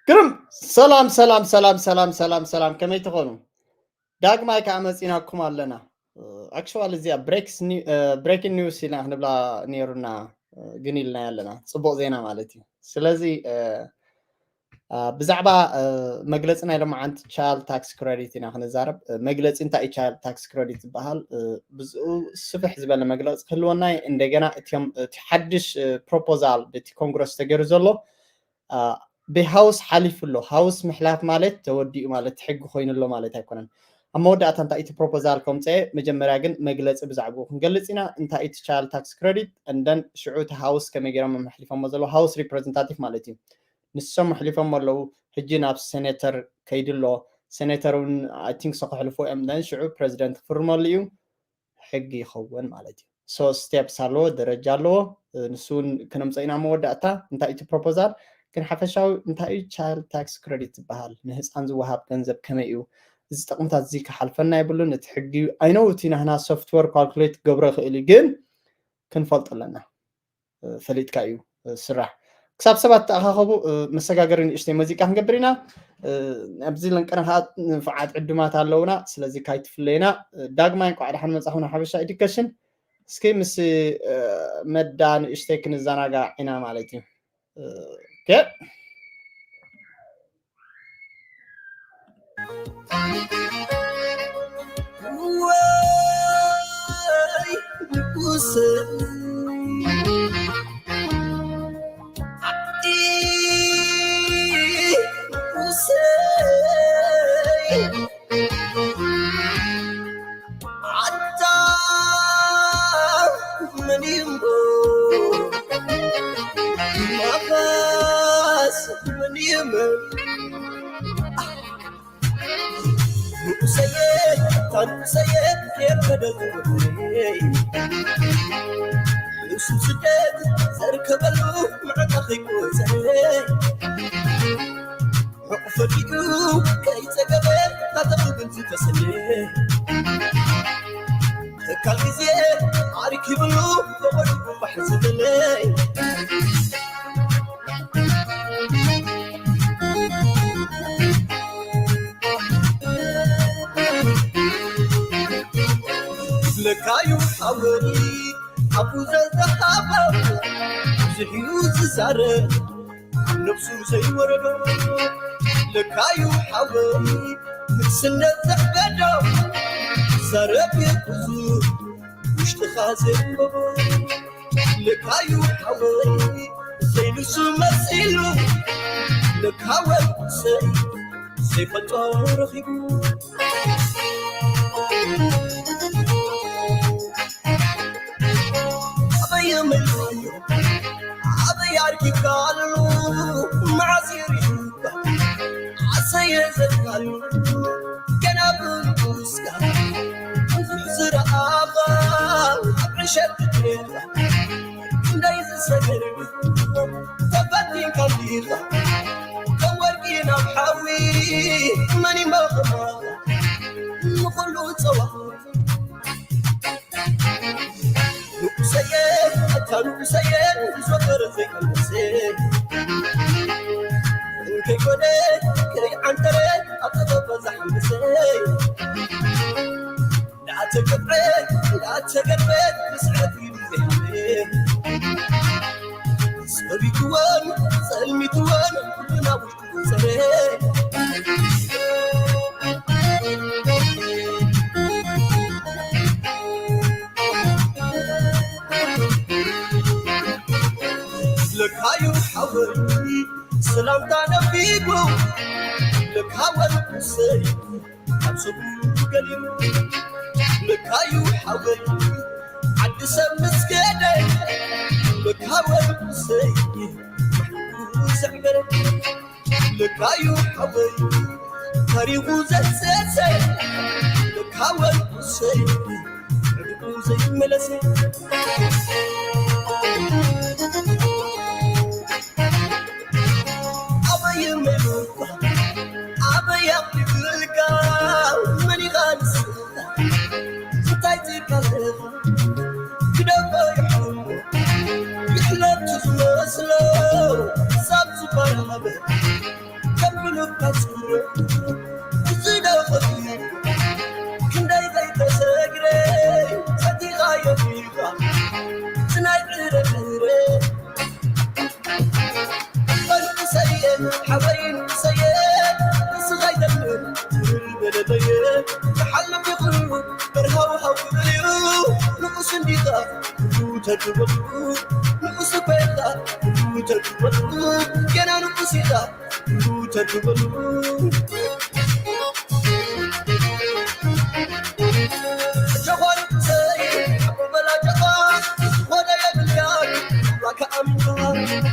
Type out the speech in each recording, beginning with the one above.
ግርም። ሰላም ሰላም ሰላም ሰላም ሰላም ሰላም፣ ከመይ ትኾኑ? ዳግማይ ከዓ መፂናኩም ኣለና። ኣክቹዋሊ እዚኣ ብሬኪንግ ኒውስ ኢልና ክንብላ ነይሩና፣ ግን ኢልና ኣለና፣ ፅቡቅ ዜና ማለት እዩ። ስለዚ ብዛዕባ መግለፂ ናይ ሎማዓንቲ ቻይልድ ታክስ ክሬዲት ኢና ክንዛረብ። መግለፂ እንታይ እዩ ቻይልድ ታክስ ክሬዲት ዝበሃል? ብዝኡ ስፍሕ ዝበለ መግለፂ ክህልወና እዩ። እንደገና እቲዮም እቲ ሓድሽ ፕሮፖዛል በቲ ኮንግረስ ተገይሩ ዘሎ ብሃውስ ሓሊፉ ኣሎ። ሃውስ ምሕላፍ ማለት ተወዲኡ ማለት ሕጊ ኮይኑ ኣሎ ማለት ኣይኮነን። ኣብ መወዳእታ እንታይ እቲ ፕሮፖዛል ከምፀ፣ መጀመርያ ግን መግለፂ ብዛዕባኡ ክንገልፅ ኢና። እንታይ እቲ ቻይልድ ታክስ ክሬዲት እንደን ሽዑ እቲ ሃውስ ከመይ ገይሮም መሕሊፎሞ ዘለዉ ሃውስ ሪፕሬዘንታቲቭ ማለት እዩ። ንሶም ኣሕሊፎም ኣለዉ። ሕጂ ናብ ሴኔተር ከይዱ ኣሎ። ሴኔተር እውን ኣይ ቲንክ ሰ ከሕልፎ እዮም። ደን ሽዑ ፕሬዚደንት ክፍርመሉ እዩ፣ ሕጊ ይኸውን ማለት እዩ። ሶ ስቴፕስ ኣለዎ፣ ደረጃ ኣለዎ። ንሱ እውን ክነምፀ ኢና መወዳእታ እንታይ እቲ ፕሮፖዛል። ግን ሓፈሻዊ እንታይ እዩ ቻይልድ ታክስ ክሬዲት ዝበሃል? ንህፃን ዝወሃብ ገንዘብ ከመይ እዩ? እዚ ጥቕምታት እዚ ክሓልፈና የብሉን። እቲ ሕጊ ኣይነው እቲ ናህና ሶፍትዌር ካልኩሌት ክገብሮ ይኽእል እዩ፣ ግን ክንፈልጦ ኣለና። ፈሊጥካ እዩ ስራሕ። ክሳብ ሰባት ተኣኻኸቡ መሰጋገሪ ንእሽተይ መዚቃ ክንገብር ኢና። ኣብዚ ለንቀና ከዓ ንፉዓት ዕዱማት ኣለውና። ስለዚ ካይትፍለየና። ዳግማይ እንኳዕ ደሓን መጻኹም ሓበሻ ኤዱኬሽን። እስኪ ምስ መዳ ንእሽተይ ክንዘናጋዕ ኢና ማለት እዩ። ልካ ጽምእ ዝደኸሉ ክንደይ ዘይተሰግረ ሰቲኻዮ ዲኻ? ስናይ ጥረጥረ መንእሰየ ሓወይ ንእሰየ ንስኻ ይደምር ትብል በለለየ። ዝሓልፍ ይኹን በርሃዊ ሃው ክብል እዩ። ንኡስ እንዲኻ ኩሉ ተድበሉ ንኡስ እኮ ኢኻ ኩሉ ተድበሉ። ገና ንኡስ ኢኻ ኩሉ ተድበሉ። ጀኾን ሰይ ኣቦ በላ ጀኻ ዝኾነ የብልካን ዋካ ኣሚንካ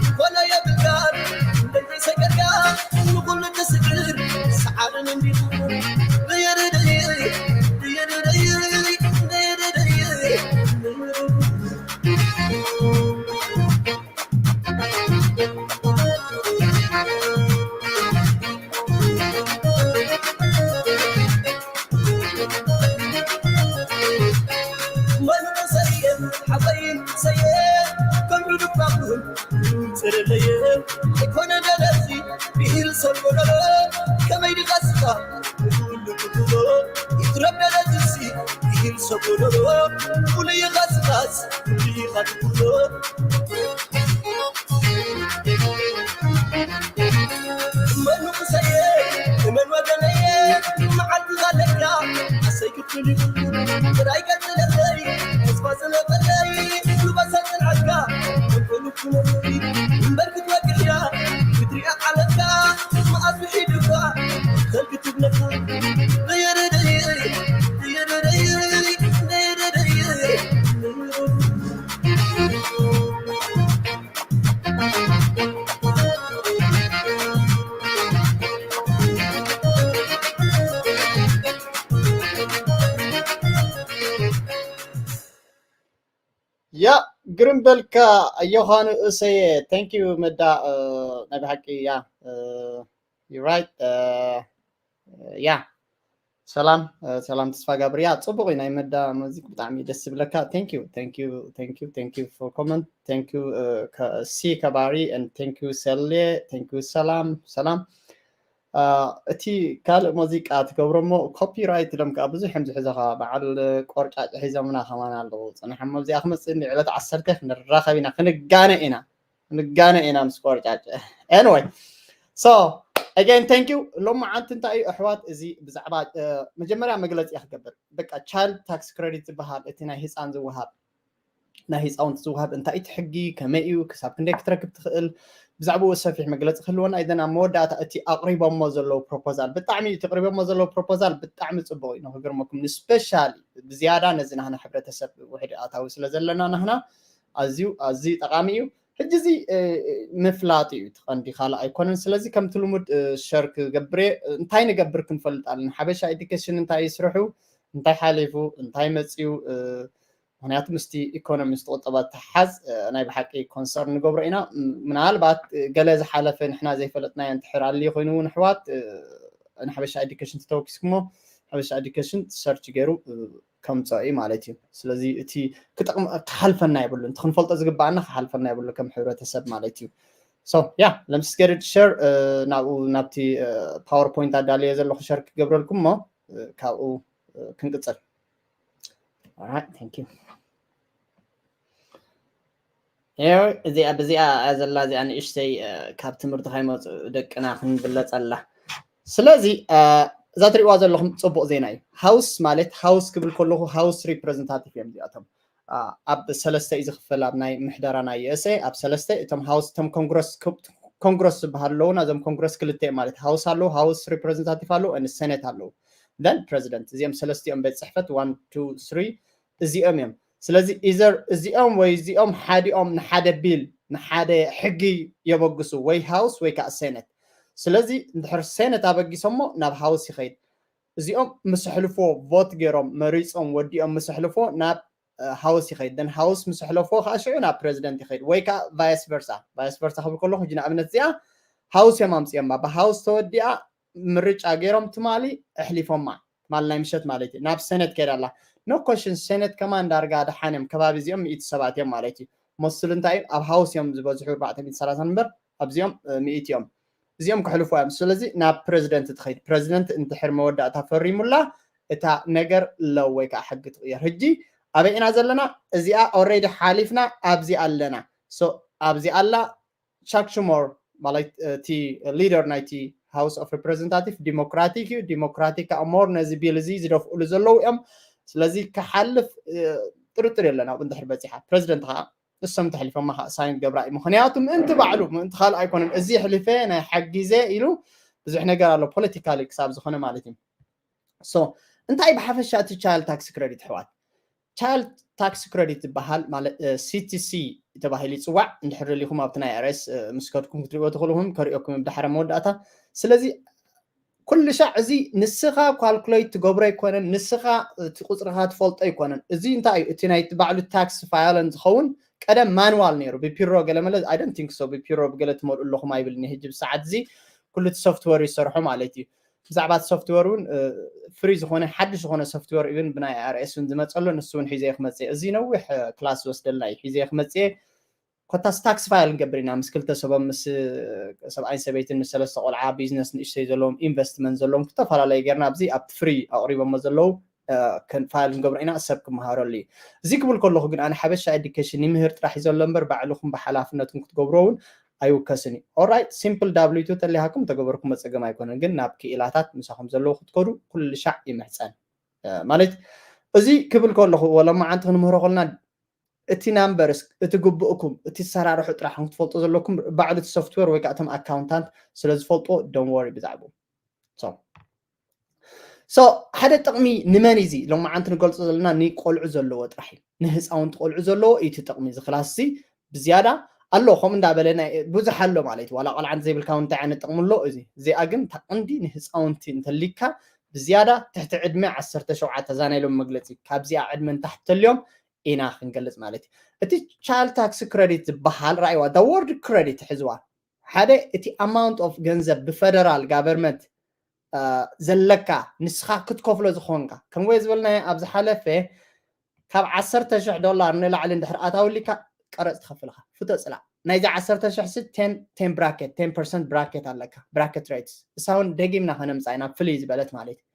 ዝኾነ የብልካን እንደይ ዘይሰገድካ ንኹሉ ትስግር ሰዓርን እንዲኻ። ደየደደየ ደየደደየ ደየደደየ መንእሰየ ሓወይ ንእሰየ ከምኡ ልባኹም ይውፅርለየ ኣይኮነ ደለዚ ብሂል ሰብ ጎደሎ ከመይ ድቃስካ ንኩሉ ክትብሎ ይትረፍ ደለዝሲ ብሂል ሰብ ጎደሎ ኩሉ ይቃስቃስ ኩሉ ይኻትብሎ እመን ንጉሰየ እመን ወገነየ መዓልቲ ዘለካ ኣሰይ ክፍል ይብሉ ጥራይ ቀጽለለይ ተስፋ ስለበለይ ክበሰ ጽንዓትካ እንኮኑ ኩነለይ እምበር ክትወቅዕያ ክትሪኣ ዓለትካ መኣዝ ውሒድካ ከልክትብለካ ደየደደየ ደየደደየ ደየደደየ ያ ግርም በልካ ዮሃን እሰየ። Thank you መዳ። ናይ ብሓቂ ያ right። ያ ሰላም ሰላም ተስፋ ጋብር። ያ ጽቡቅ እዩ ናይ መዳ ሙዚክ ብጣዕሚ ደስ ዝብለካ። Thank you thank you thank you thank you for comment. Thank you ሲ ከባሪ and thank you ሰሌ። Thank you ሰላም ሰላም። እቲ ካልእ ሙዚቃ ትገብሮ እሞ ኮፒራይት ኢሎም ከዓ ብዙሕ እዮም ዝሕዘኻ። በዓል ቆርጫጭ ሒዞምና ከማን ኣለዉ። ጽናሕ እሞ ኣብዚኣ ክመጽእ እንዲ ዕለት ዓሰርተ ክንራኸብ ኢና ክንጋነ ኢና። ንጋነ ኢና ምስ ቆርጫጭ። Anyway so again thank you። ሎማዓንቲ እንታይ እዩ ኣሕዋት፣ እዚ ብዛዕባ መጀመርያ መግለፂ እየ ክገብር። በቃ child tax credit ዝበሃል እቲ ናይ ህፃን ዝወሃብ ናይ ህፃውንቲ ዝወሃብ እንታይ እቲ ሕጊ ከመይ እዩ ክሳብ ክንደይ ክትረክብ ትኽእል ብዛዕባኡ ሰፊሕ መግለፂ ክህልወና እዩ። ኣብ መወዳእታ እቲ ኣቕሪቦሞ ዘለዉ ፕሮፖዛል ብጣዕሚ እቲ ኣቕሪቦሞ ዘለዉ ፕሮፖዛል ብጣዕሚ ፅቡቅ እዩ። ንክገርመኩም ንስፔሻሊ ብዝያዳ ነዚ ናህና ሕብረተሰብ ውሕድ ኣታዊ ስለ ዘለና ናህና ኣዝዩ ኣዝዩ ጠቃሚ እዩ። ሕጂ እዚ ምፍላጥ እዩ እቲ ቀንዲ ካልእ ኣይኮነን። ስለዚ ከምቲ ልሙድ ሸር ክገብር እየ። እንታይ ንገብር ክንፈልጥ ኣለና። ሓበሻ ኤዱኬሽን እንታይ እዩ ስርሑ፣ እንታይ ሓሊፉ እንታይ መፅዩ። ምክንያቱ ምስቲ ኢኮኖሚ ምስቲ ቁጠባ ተሓዝ ናይ ብሓቂ ኮንሰርን ንገብሮ ኢና። ምናልባት ገለ ዝሓለፈ ንሕና ዘይፈለጥናዮ እንትሕር ኣልዩ ኮይኑ እውን ኣሕዋት ንሓበሻ ኤዱኬሽን ተተወኪስኩሞ ሓበሻ ኤዱኬሽን ሰርች ገይሩ ከምፀኦ እዩ ማለት እዩ። ስለዚ እቲ ክጠቕም ክሓልፈና የብሉ። እቲ ክንፈልጦ ዝግባኣና ክሓልፈና የብሉ ከም ሕብረተሰብ ማለት እዩ። So yeah let me just get it share ናብኡ ናብቲ ፓወርፖይንት ኣዳልየ ዘለኹ ሸር ክገብረልኩም እሞ ካብኡ ክንቅፅል። Alright thank you። እዚኣ ብዚኣ ዘላ እዚኣ ንእሽተይ ካብ ትምህርቲ ከይመፁ ደቅና ክንብለፀላ። ስለዚ እዛ ትሪእዋ ዘለኹም ፅቡቅ ዜና እዩ። ሃውስ ማለት ሃውስ ክብል ከለኹ ሃውስ ሪፕሬዘንታቲቭ እዮም እዚኣቶም። ኣብ ሰለስተ እዩ ዝኽፈል ኣብ ናይ ምሕደራ ናይ USA ኣብ ሰለስተ እቶም ሃውስ እቶም ኮንግረስ ኮንግረስ ዝበሃሉ ኣለዉ። ናዞም ኮንግረስ ክልተ እዮም ማለት ሃውስ ኣለዉ፣ ሃውስ ሪፕሬዘንታቲቭ ኣለዉ፣ ሰኔት ኣለዉ። ን ፕሬዚደንት እዚኦም ሰለስቲኦም ቤት ፅሕፈት ዋን ቱ ስሪ እዚኦም እዮም። ስለዚ ኢዘር እዚኦም ወይ እዚኦም ሓዲኦም ንሓደ ቢል ንሓደ ሕጊ የበግሱ ወይ ሃውስ ወይ ከዓ ሴነት። ስለዚ እንድሕር ሴነት ኣበጊሶሞ ናብ ሃውስ ይኸይድ። እዚኦም ምስ ኣሕልፎ ቮት ገይሮም መሪፆም ወዲኦም ምስ ኣሕልፎ ናብ ሃውስ ይኸይድ። ን ሃውስ ምስ ኣሕለፎ ከዓ ሽዑ ናብ ፕሬዚደንት ይኸይድ ወይ ከዓ ቫይስ ቨርሳ። ቫይስ ቨርሳ ክብል ከለኹ ሕጂ ንኣብነት እዚኣ ሃውስ እዮም ኣምፅኦማ። ብሃውስ ተወዲኣ ምርጫ ገይሮም ትማሊ ኣሕሊፎማ። ትማሊ ናይ ምሸት ማለት እዩ ናብ ሴኔት ከይዳ ኣላ። ኖ ኮሽን ሴኔት ከማን ዳርጋ ደሓን እዮም ከባቢ እዚኦም ሚእቲ ሰባት እዮም ማለት እዩ። መስሉ እንታይ እዩ ኣብ ሃውስ እዮም ዝበዝሑ ኣርባዕተ ሚእቲ ሰላሳ እምበር ኣብዚኦም ሚእቲ እዮም። እዚኦም ክሕልፉ እዮም። ስለዚ ናብ ፕረዚደንት ትኸይድ። ፕረዚደንት እንድሕር መወዳእታ ፈሪሙላ፣ እታ ነገር ለው ወይ ከዓ ሕጊ ትቕየር። ሕጂ ኣበይ ኢና ዘለና? እዚኣ ኦሬዲ ሓሊፍና ኣብዚ ኣለና። ኣብዚ ኣላ። ቻክ ሹመር ማለት እቲ ሊደር ናይቲ ሃውስ ኦፍ ሪፕሬዘንታቲቭ ዲሞክራቲክ እዩ። ዲሞክራቲክ ከዓ ሞር ነዚ ቢል እዚ ዝደፍኡሉ ዘለዉ እዮም። ስለዚ ክሓልፍ ጥርጥር የለን። ኣብኡ እንድሕር በፂሓ ፕረዚደንት ከዓ እሶም ተሕሊፎማ ከዓ ሳይን ገብራ እዩ። ምክንያቱ ምእንቲ ባዕሉ ምእንቲ ካልእ ኣይኮነን። እዚ ሕሊፈ ናይ ሓጊዘ ኢሉ ብዙሕ ነገር ኣሎ ፖለቲካሊ ክሳብ ዝኾነ ማለት እዩ። ሶ እንታይ ብሓፈሻ እቲ ቻይልድ ታክስ ክረዲት ኣሕዋት? ቻይልድ ታክስ ክረዲት ዝበሃል ማለት ሲቲሲ ተባሂሉ ይፅዋዕ። እንድሕር ደሊኹም ኣብቲ ናይ ኣርኤስ ምስ ከድኩም ክትሪእዎ ትኽእሉ፣ እውን ከሪኦኩም ብድሓረ መወዳእታ። ስለዚ ኩሉ ሻዕ እዚ ንስኻ ካልኩሌት ትገብሮ ኣይኮነን፣ ንስኻ እቲ ቁፅርኻ ትፈልጦ ኣይኮነን። እዚ እንታይ እዩ? እቲ ናይ ባዕሉ ታክስ ፋይለን ዝኸውን ቀደም ማንዋል ነይሩ ብፒሮ ገለመለ። I don't think so ብፒሮ ብገለ ትመልኡ ኣለኹም ኣይብልን ሕጂ ብሰዓት እዚ ኩሉ እቲ ሶፍትዌር ይሰርሖ ማለት እዩ። ብዛዕባ እቲ ሶፍትዌር እውን ፍሪ ዝኾነ ሓድሽ ዝኾነ ሶፍትዌር እውን ብናይ ኣርኤስ እውን ዝመፀሎ ንሱ እውን ሒዘ ክመፅእ። እዚ ነዊሕ ክላስ ዝወስደልና እዩ። ሒዘ ክመፅእ ኮታስ ታክስ ፋይል ንገብር ኢና ምስ ክልተ ሰቦም ምስ ሰብኣይን ሰበይትን ምስ ሰለስተ ቆልዓ ቢዝነስ ንእሽተይ ዘለዎም ኢንቨስትመንት ዘለዎም ዝተፈላለየ ጌርና ኣብዚ ኣብቲ ፍሪ ኣቕሪቦሞ ዘለዉ ፋይል ንገብሮ ኢና ሰብ ክመሃረሉ እዩ። እዚ ክብል ከለኹ ግን ኣነ ሓበሻ ኤዱኬሽን ይምህር ጥራሕ እዩ ዘሎ እምበር ባዕልኹም ብሓላፍነትኩም ክትገብሮ እውን ኣይውከስን እዩ። ኦራይት ሲምፕል ዳብሊቱ ተሊሃኩም ተገበርኩም መፀገም ኣይኮነን፣ ግን ናብ ክኢላታት ምሳኹም ዘለዉ ክትከዱ ኩሉ ሻዕ ይምሕፀን። ማለት እዚ ክብል ከለኹ ወለማዓንቲ ክንምህሮ ከለና እቲ ናምበርስ እቲ ግቡእኩም እቲ ሰራርሑ ጥራሕ ክትፈልጡ ዘለኩም ባዕሉ እቲ ሶፍትዌር ወይ ከዓ እቶም ኣካውንታንት ስለ ዝፈልጥዎ don't worry ብዛዕባኡ። ሶ ሓደ ጥቕሚ ንመን እዩ እዚ ሎማዓንቲ ንገልፆ ዘለና? ንቆልዑ ዘለዎ ጥራሕ እዩ። ንህፃውንቲ ቆልዑ ዘለዎ እዩ እቲ ጥቕሚ። እዚ ክላስ እዚ ብዝያዳ ኣሎ ከምኡ እንዳበለ ብዙሕ ኣሎ ማለት እዩ። ዋላ ቆልዓ እንተዘይብልካ እውን እንታይ ዓይነት ጥቕሚ ኣሎ? እዚ እዚኣ ግን እታ ቀንዲ ንህፃውንቲ እንተሊካ ብዝያዳ ትሕቲ ዕድመ ዓሰርተ ሸውዓተ እዛ ናይ ሎም መግለፂ ካብዚኣ ዕድመ ንታሕቲ ተልዮም ኢና ክንገልፅ ማለት እዩ። እቲ ቻይልድ ታክስ ክረዲት ዝበሃል ራእይዋ word ክረዲት ሕዝዋ ሓደ እቲ ኣማውንት ኦፍ ገንዘብ ብፈደራል ጋቨርመንት ዘለካ ንስኻ ክትከፍሎ ዝኾንካ ከም ወይ ዝበልናዮ ኣብ ዝሓለፈ ካብ ዓሰርተ ሽሕ ዶላር ንላዕሊ እንድሕር ኣታውሊካ ቀረፅ ትኸፍልካ ፍቶ ፅላእ ናይዚ ዓሰርተ ሽሕ ሲ ቴን ብራኬት ቴን ፐርሰንት ብራኬት ኣለካ ብራኬት ሬትስ እሳውን ደጊምና ከነምፃ ኢና ፍልይ ዝበለት ማለት እዩ።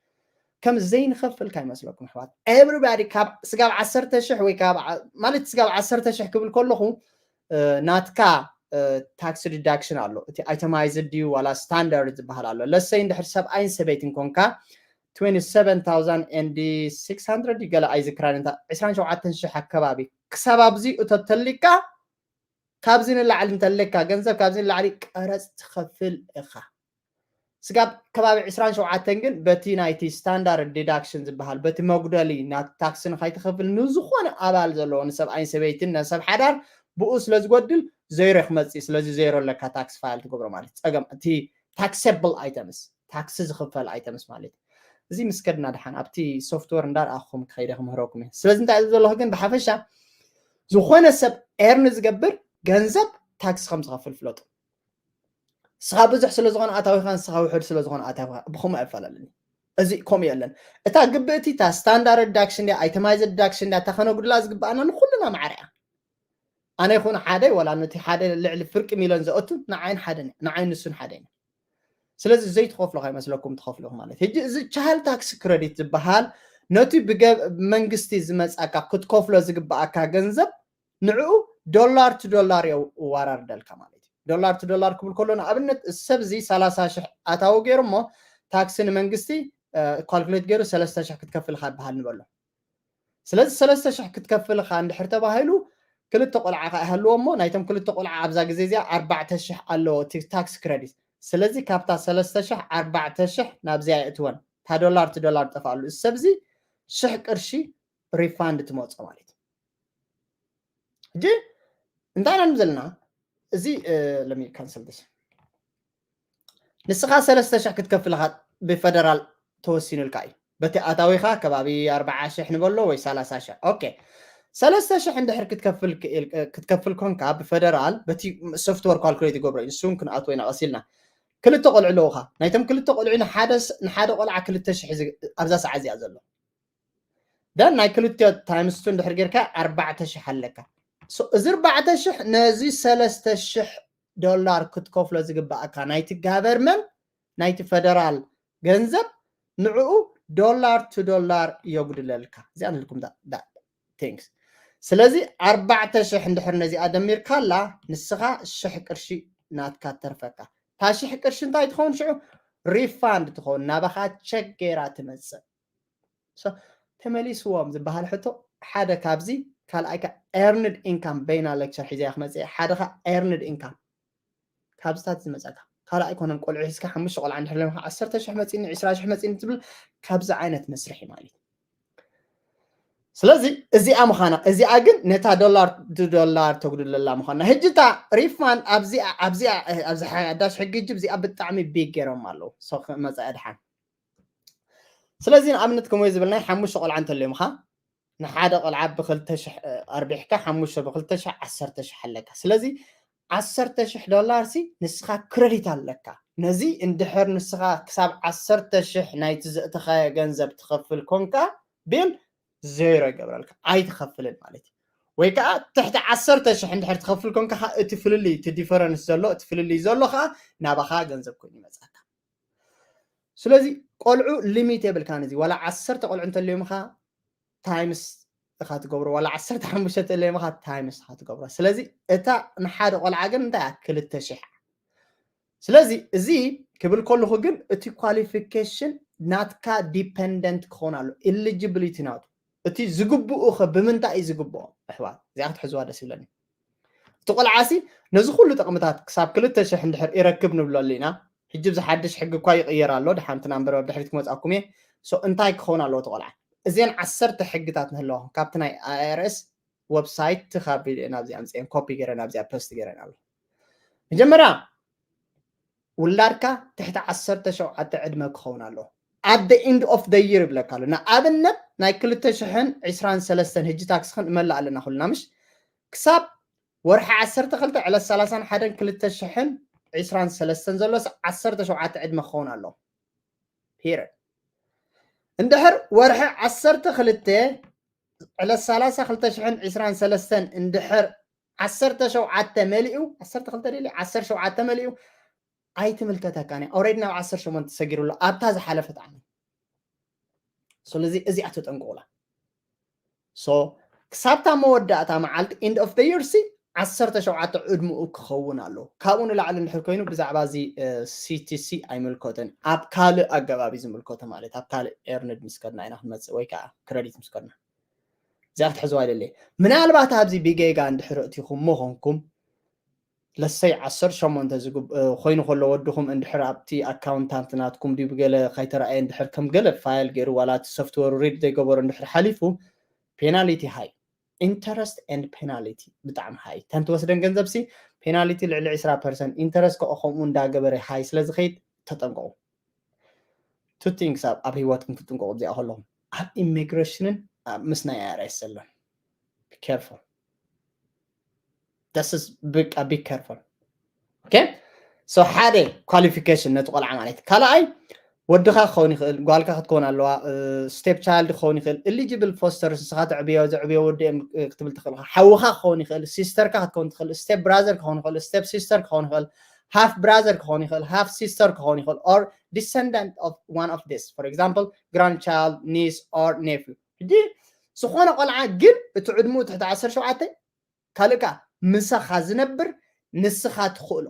ከም ዘይንኸፍል ካይመስለኩም ኣሕዋት። ኤቭሪባዲ ካብ ስጋብ ዓሰርተ ሽሕ ወይ ካብ ማለት ስጋብ ዓሰርተ ሽሕ ክብል ከለኹ ናትካ ታክስ ዲዳክሽን ኣሎ። እቲ ኣይተማይዝድ ድዩ ዋላ ስታንዳርድ ዝበሃል ኣሎ። ለሰይ እንድሕር ሰብኣይን ሰበይትን ኮንካ twenty-seven thousand and six hundred ገለ ኣይዝክራን እንታ ዕስራን ሸውዓተን ሽሕ ኣከባቢ ክሳብ ኣብዚ እቶ ተሊካ ካብዚ ንላዕሊ እንተለካ ገንዘብ ካብዚ ንላዕሊ ቀረፅ ትኸፍል ኢኻ። ስጋብ ከባቢ ዕስራን ሸውዓተን ግን በቲ ናይቲ ስታንዳርድ ዲዳክሽን ዝበሃል በቲ መጉደሊ ናቲ ታክሲ ንካይትኸፍል ንዝኾነ ኣባል ዘለዎ ንሰብኣይን ሰበይትን ነሰብ ሓዳር ብኡ ስለ ዝጎድል ዜሮ ክመፅእ ስለዚ ዜሮ ኣለካ ታክስ ፋይል ትገብሮ ማለት ጸገም እቲ ታክሰብል ኣይተምስ ታክሲ ዝኽፈል ኣይተምስ ማለት እዚ ምስ ከድና ድሓን ኣብቲ ሶፍትወር እንዳርኣኹም ክኸይደ ክምህረኩም እየ። ስለዚ እንታይ ዘለኹ ግን ብሓፈሻ ዝኾነ ሰብ ኤርን ዝገብር ገንዘብ ታክሲ ከም ዝኸፍል ፍለጡ። ንስኻ ብዙሕ ስለ ዝኾነ ኣታዊኻ ንስኻ ውሑድ ስለ ዝኾነ ኣታዊኻ ብኸምኡ ኣይፈላለን። እዚ ከምኡ የለን። እታ ግብእቲ እታ ስታንዳርድ ዳክሽን ድያ ኣይተማይዘድ ዳክሽን ድያ እታ ከነጉድላ ዝግብኣና ንኩልና ማዕረ እያ። ኣነ ይኹን ሓደ ወላ ነቲ ሓደ ልዕሊ ፍርቂ ሚሊዮን ዘእቱ ንዓይን ሓደ ንዓይን ንሱን ሓደ ኢና። ስለዚ ዘይትኸፍሎ ከይመስለኩም ትኸፍሎ ማለት ሕጂ እዚ ቻይልድ ታክስ ክረዲት ዝበሃል ነቲ ብመንግስቲ ዝመፃካ ክትከፍሎ ዝግብኣካ ገንዘብ ንዕኡ ዶላር ቱ ዶላር የዋራርደልካ ማለት እዩ። ዶላር ቱ ዶላር ክብል ከሎ ንኣብነት ሰብ እዚ ሰላሳ ሽሕ ኣታዊ ገይሩ እሞ ታክሲ ንመንግስቲ ካልኩሌት ገይሩ ሰለስተ ሽሕ ክትከፍልካ ይበሃል ንበሎ። ስለዚ ሰለስተ ሽሕ ክትከፍልካ እንድሕር ተባሂሉ ክልተ ቆልዓ ከዓ ይሃልዎ እሞ ናይቶም ክልተ ቆልዓ ኣብዛ ግዜ እዚኣ ኣርባዕተ ሽሕ ኣለዎ እቲ ታክስ ክረዲት። ስለዚ ካብታ ሰለስተ ሽሕ ኣርባዕተ ሽሕ ናብዚኣ የእትወን እታ ዶላር ቱ ዶላር ጠፍኣሉ እዚ ሰብ እዚ ሽሕ ቅርሺ ሪፋንድ ትመፆ ማለት እዩ። ሕጂ እንታይ ኢና ዘለና እዚ ለሚ ካንሰል ስ ንስኻ ሰለስተ ሽሕ ክትከፍል ኢኻ ብፈደራል ተወሲኑልካ እዩ። በቲ ኣታዊኻ ከባቢ ኣርብዓ ሽሕ ንበሎ ወይ ሰላሳ ሽሕ ኦኬ ሰለስተ ሽሕ እንድሕር ክትከፍል ኮንካ ብፈደራል በቲ ሶፍትወር ካልኩሌት ይገብሮ እዩ። ንሱን ክንኣትዎ ኢና ቀሲልና ክልተ ቆልዑ ኣለውኻ ናይቶም ክልተ ቆልዑ ንሓደ ቆልዓ ክልተ ሽሕ ኣብዛ ሰዓት እዚኣ ዘሎ ደን ናይ ክልቲኦ ታይምስ ቱ እንድሕር ጌርካ ኣርባዕተ ሽሕ ኣለካ። እዚ ኣርባዕተ ሽሕ ነዚ ሰለስተ ሽሕ ዶላር ክትከፍሎ ዝግባኣካ ናይቲ ጋቨርመንት ናይቲ ፈደራል ገንዘብ ንዕኡ ዶላር ቱ ዶላር የጉድለልካ። እዚኣ ንልኩም ቲንክስ። ስለዚ ኣርባዕተ ሽሕ እንድሕር ነዚኣ ደሚርካላ ንስኻ ሽሕ ቅርሺ ናትካ ተርፈካ። እታ ሽሕ ቅርሺ እንታይ ትኸውን ሽዑ? ሪፋንድ ትኸውን፣ ናባኻ ቸክ ገይራ ትመፅእ። ተመሊስዎም ዝበሃል ሕቶ ሓደ ካብዚ ካልኣይ ከ ኤርንድ ኢንካም በይና ሌክቸር ሒዘያ ክመፅእ እየ። ሓደ ከ ኤርንድ ኢንካም ካብዚታት ዝመፀካ ካልእ ኣይኮነን። ቆልዑ ሒዝካ ሓሙሽተ ቆልዓ እንድሕር ለምካ ዓሰርተ ሽሕ መፂኒ ዕስራ ሽሕ መፂኒ ትብል ካብዚ ዓይነት መስርሒ ማለት እዩ። ስለዚ እዚኣ ምዃና እዚኣ ግን ነታ ዶላር ዶላር ተጉድለላ ምዃና ሕጂ እታ ሪፋንድ ኣብዚኣ ኣብዚኣ ኣብዚ ሓዳሽ ሕጊ ሕጂ እዚኣ ብጣዕሚ ቢግ ገይሮም ኣለዉ። መፃኢ ድሓን ስለዚ ንኣብነት ከምኡ ዝብል ናይ ሓሙሽተ ቆልዓ እንተልዮምኻ ንሓደ ቆልዓ ብክልተ ሽሕ ኣርቢሕካ ሓሙሽተ ብክልተ ሽሕ ዓሰርተ ሽሕ ኣለካ። ስለዚ ዓሰርተ ሽሕ ዶላር ሲ ንስኻ ክረዲት ኣለካ። ነዚ እንድሕር ንስኻ ክሳብ ዓሰርተ ሽሕ ናይቲ ዘእተኻዮ ገንዘብ ትኸፍል ኮንካ ቢል ዜሮ ይገብረልካ፣ ኣይትኸፍልን ማለት እዩ። ወይ ከዓ ትሕቲ ዓሰርተ ሽሕ እንድሕር ትኸፍል ኮንካ ከዓ እቲ ፍልልይ እቲ ዲፈረንስ ዘሎ እቲ ፍልልይ ዘሎ ከዓ ናባኻ ገንዘብ ኮይኑ ይመፅኣካ። ስለዚ ቆልዑ ሊሚት የብልካን። እዚ ዋላ ዓሰርተ ቆልዑ እንተልዮምኻ ታይምስ ኢኻ ትገብሮ፣ ዋላ ዓሰርተ ሓሙሽተ እንተልዮምኻ ታይምስ ኢኻ ትገብሮ። ስለዚ እታ ንሓደ ቆልዓ ግን እንታይ እያ? ክልተ ሽሕ። ስለዚ እዚ ክብል ከለኹ ግን እቲ ኳሊፊኬሽን ናትካ ዲፐንደንት ክኸውን ኣሎ፣ ኢሊጂቢሊቲ ናቱ እቲ ዝግብኡ ኸ ብምንታይ እዩ ዝግብኦ? ኣሕዋት እዚኣ ክትሕዝዋ ደስ ይብለኒ። እቲ ቆልዓሲ ነዚ ኩሉ ጥቕምታት ክሳብ ክልተ ሽሕ እንድሕር ይረክብ ንብለሉ ኢና። ሕጂ ብዚ ሓድሽ ሕጊ እኳ ይቕየር ኣሎ፣ ድሓንቲ ናንበረ ድሕሪት ክመፅኣኩም እየ። ሶ እንታይ ክኸውን ኣለዎ እቲ ቆልዓ? እዚአን ዓሰርተ ሕግታት ንህለዋኹም ካብቲ ናይ ኣይኣርኤስ ወብሳይት ትኻቢል እየ ናብዚኣ ምፅአን ኮፒ ገይረ ናብዚኣ ፖስት ገይረን ኣሎ። መጀመርያ ውላድካ ትሕቲ ዓሰርተ ሸውዓተ ዕድመ ክኸውን ኣለዎ። At the end of the year ይብለካ ኣሎ። ንኣብነት ናይ ክልተ ሽሕን ዕስራን ሰለስተን ሕጂ ታክስ ክንመልእ ኣለና ኩልና ምሽ ክሳብ ወርሒ ዓሰርተ ክልተ ዕለት ሰላሳን ሓደን ክልተ ሽሕን ዕስራን ሰለስተን ዘሎስ ዓሰርተ ሸውዓተ ዕድመ ክኸውን ኣለዎ። ፒሪድ። እንድሕር ወርሒ ዓሰርተ ክልተ ዕለት ሰላሳ ክልተ ሽሕን ዕስራን ሰለስተን እንድሕር ዓሰርተ ሸውዓተ መሊኡ ዓሰርተ ክልተ ደሊ ዓሰርተ ሸውዓተ መሊኡ ኣይትምልከተካን እያ። ኦልሬዲ ናብ ዓሰርተ ሸሞንተ ሰጊሩ ኣሎ ኣብታ ዝሓለፈት ዓመት። ስለዚ እዚኣ ተጠንቀቑላ። ሶ ክሳብታ መወዳእታ መዓልቲ ኢንድ ኦፍ ደ ይር ሲ ዓሰርተ ሸውዓተ ዕድምኡ ክኸውን ኣለዎ። ካብኡ ንላዕሊ እንድሕር ኮይኑ ብዛዕባ እዚ ሲቲሲ ኣይምልከቶን፣ ኣብ ካልእ ኣገባብ እዩ ዝምልከቶ ማለት ኣብ ካልእ ኤርንድ ምስ ከድና ኢና ክንመፅእ ወይ ከዓ ክረዲት ምስ ከድና እዚኣ ክትሕዝዋ ይደሊ። ምናልባት ኣብዚ ብጌጋ እንድሕር እቲኹሞ ኾንኩም ለሰይ ዓሰርተ ሸሞንተ ኮይኑ ከሎ ወድኹም እንድሕር ኣብቲ ኣካውንታንት ናትኩም ድዩ ብገለ ከይተረኣየ እንድሕር ከም ገለ ፋይል ገይሩ ዋላ እቲ ሶፍትወሩ ሪድ ዘይገበሩ እንድሕር ሓሊፉ ፔናሊቲ ሃይ ኢንተረስት ኤንድ ፔናሊቲ ብጣዕሚ ሃይ ተን ትወስደን ገንዘብ ሲ ፔናሊቲ ልዕሊ ዕስራ ፐርሰንት ኢንተረስት ከኦ ከምኡ እንዳገበረ ሃይ ስለ ዝኸይድ ተጠንቀቑ። ቱ ቲንግስ ኣብ ህይወትኩም ክትጥንቀቑ እዚኣ ከለኹም ኣብ ኢሚግሬሽንን ምስ ናይ ኣይኣርኤስ ዘሎን ቢ ኬርፉል። ብቃ ቢ ኬርፉል። ኦኬ ሶ ሓደ ኳሊፊኬሽን ነቲ ቆልዓ ማለት ካልኣይ ወድኻ ክኸውን ይኽእል፣ ጓልካ ክትከውን ኣለዋ፣ ስቴፕ ቻይልድ ክኸውን ይኽእል። ኢሊጂብል ፎስተርስ ንስኻ ተዕብዮ ዘዕብዮ ወዲ እዮም ክትብል ትኽእል። ሓውኻ ክኸውን ይኽእል፣ ሲስተርካ ክትከውን ትኽእል፣ ስቴፕ ብራዘር ክኸውን ይኽእል፣ ስቴፕ ሲስተር ክኸውን ይኽእል፣ ሃፍ ብራዘር ክኸውን ይኽእል፣ ሃፍ ሲስተር ክኸውን ይኽእል or descendant of one of this for example grandchild niece or nephew። ሕጂ ዝኾነ ቆልዓ ግን እቲ ዕድሙ ትሕቲ ዓሰርተ ሸውዓተ ካልእ ከዓ ምሳኻ ዝነብር ንስኻ ትኽእሎ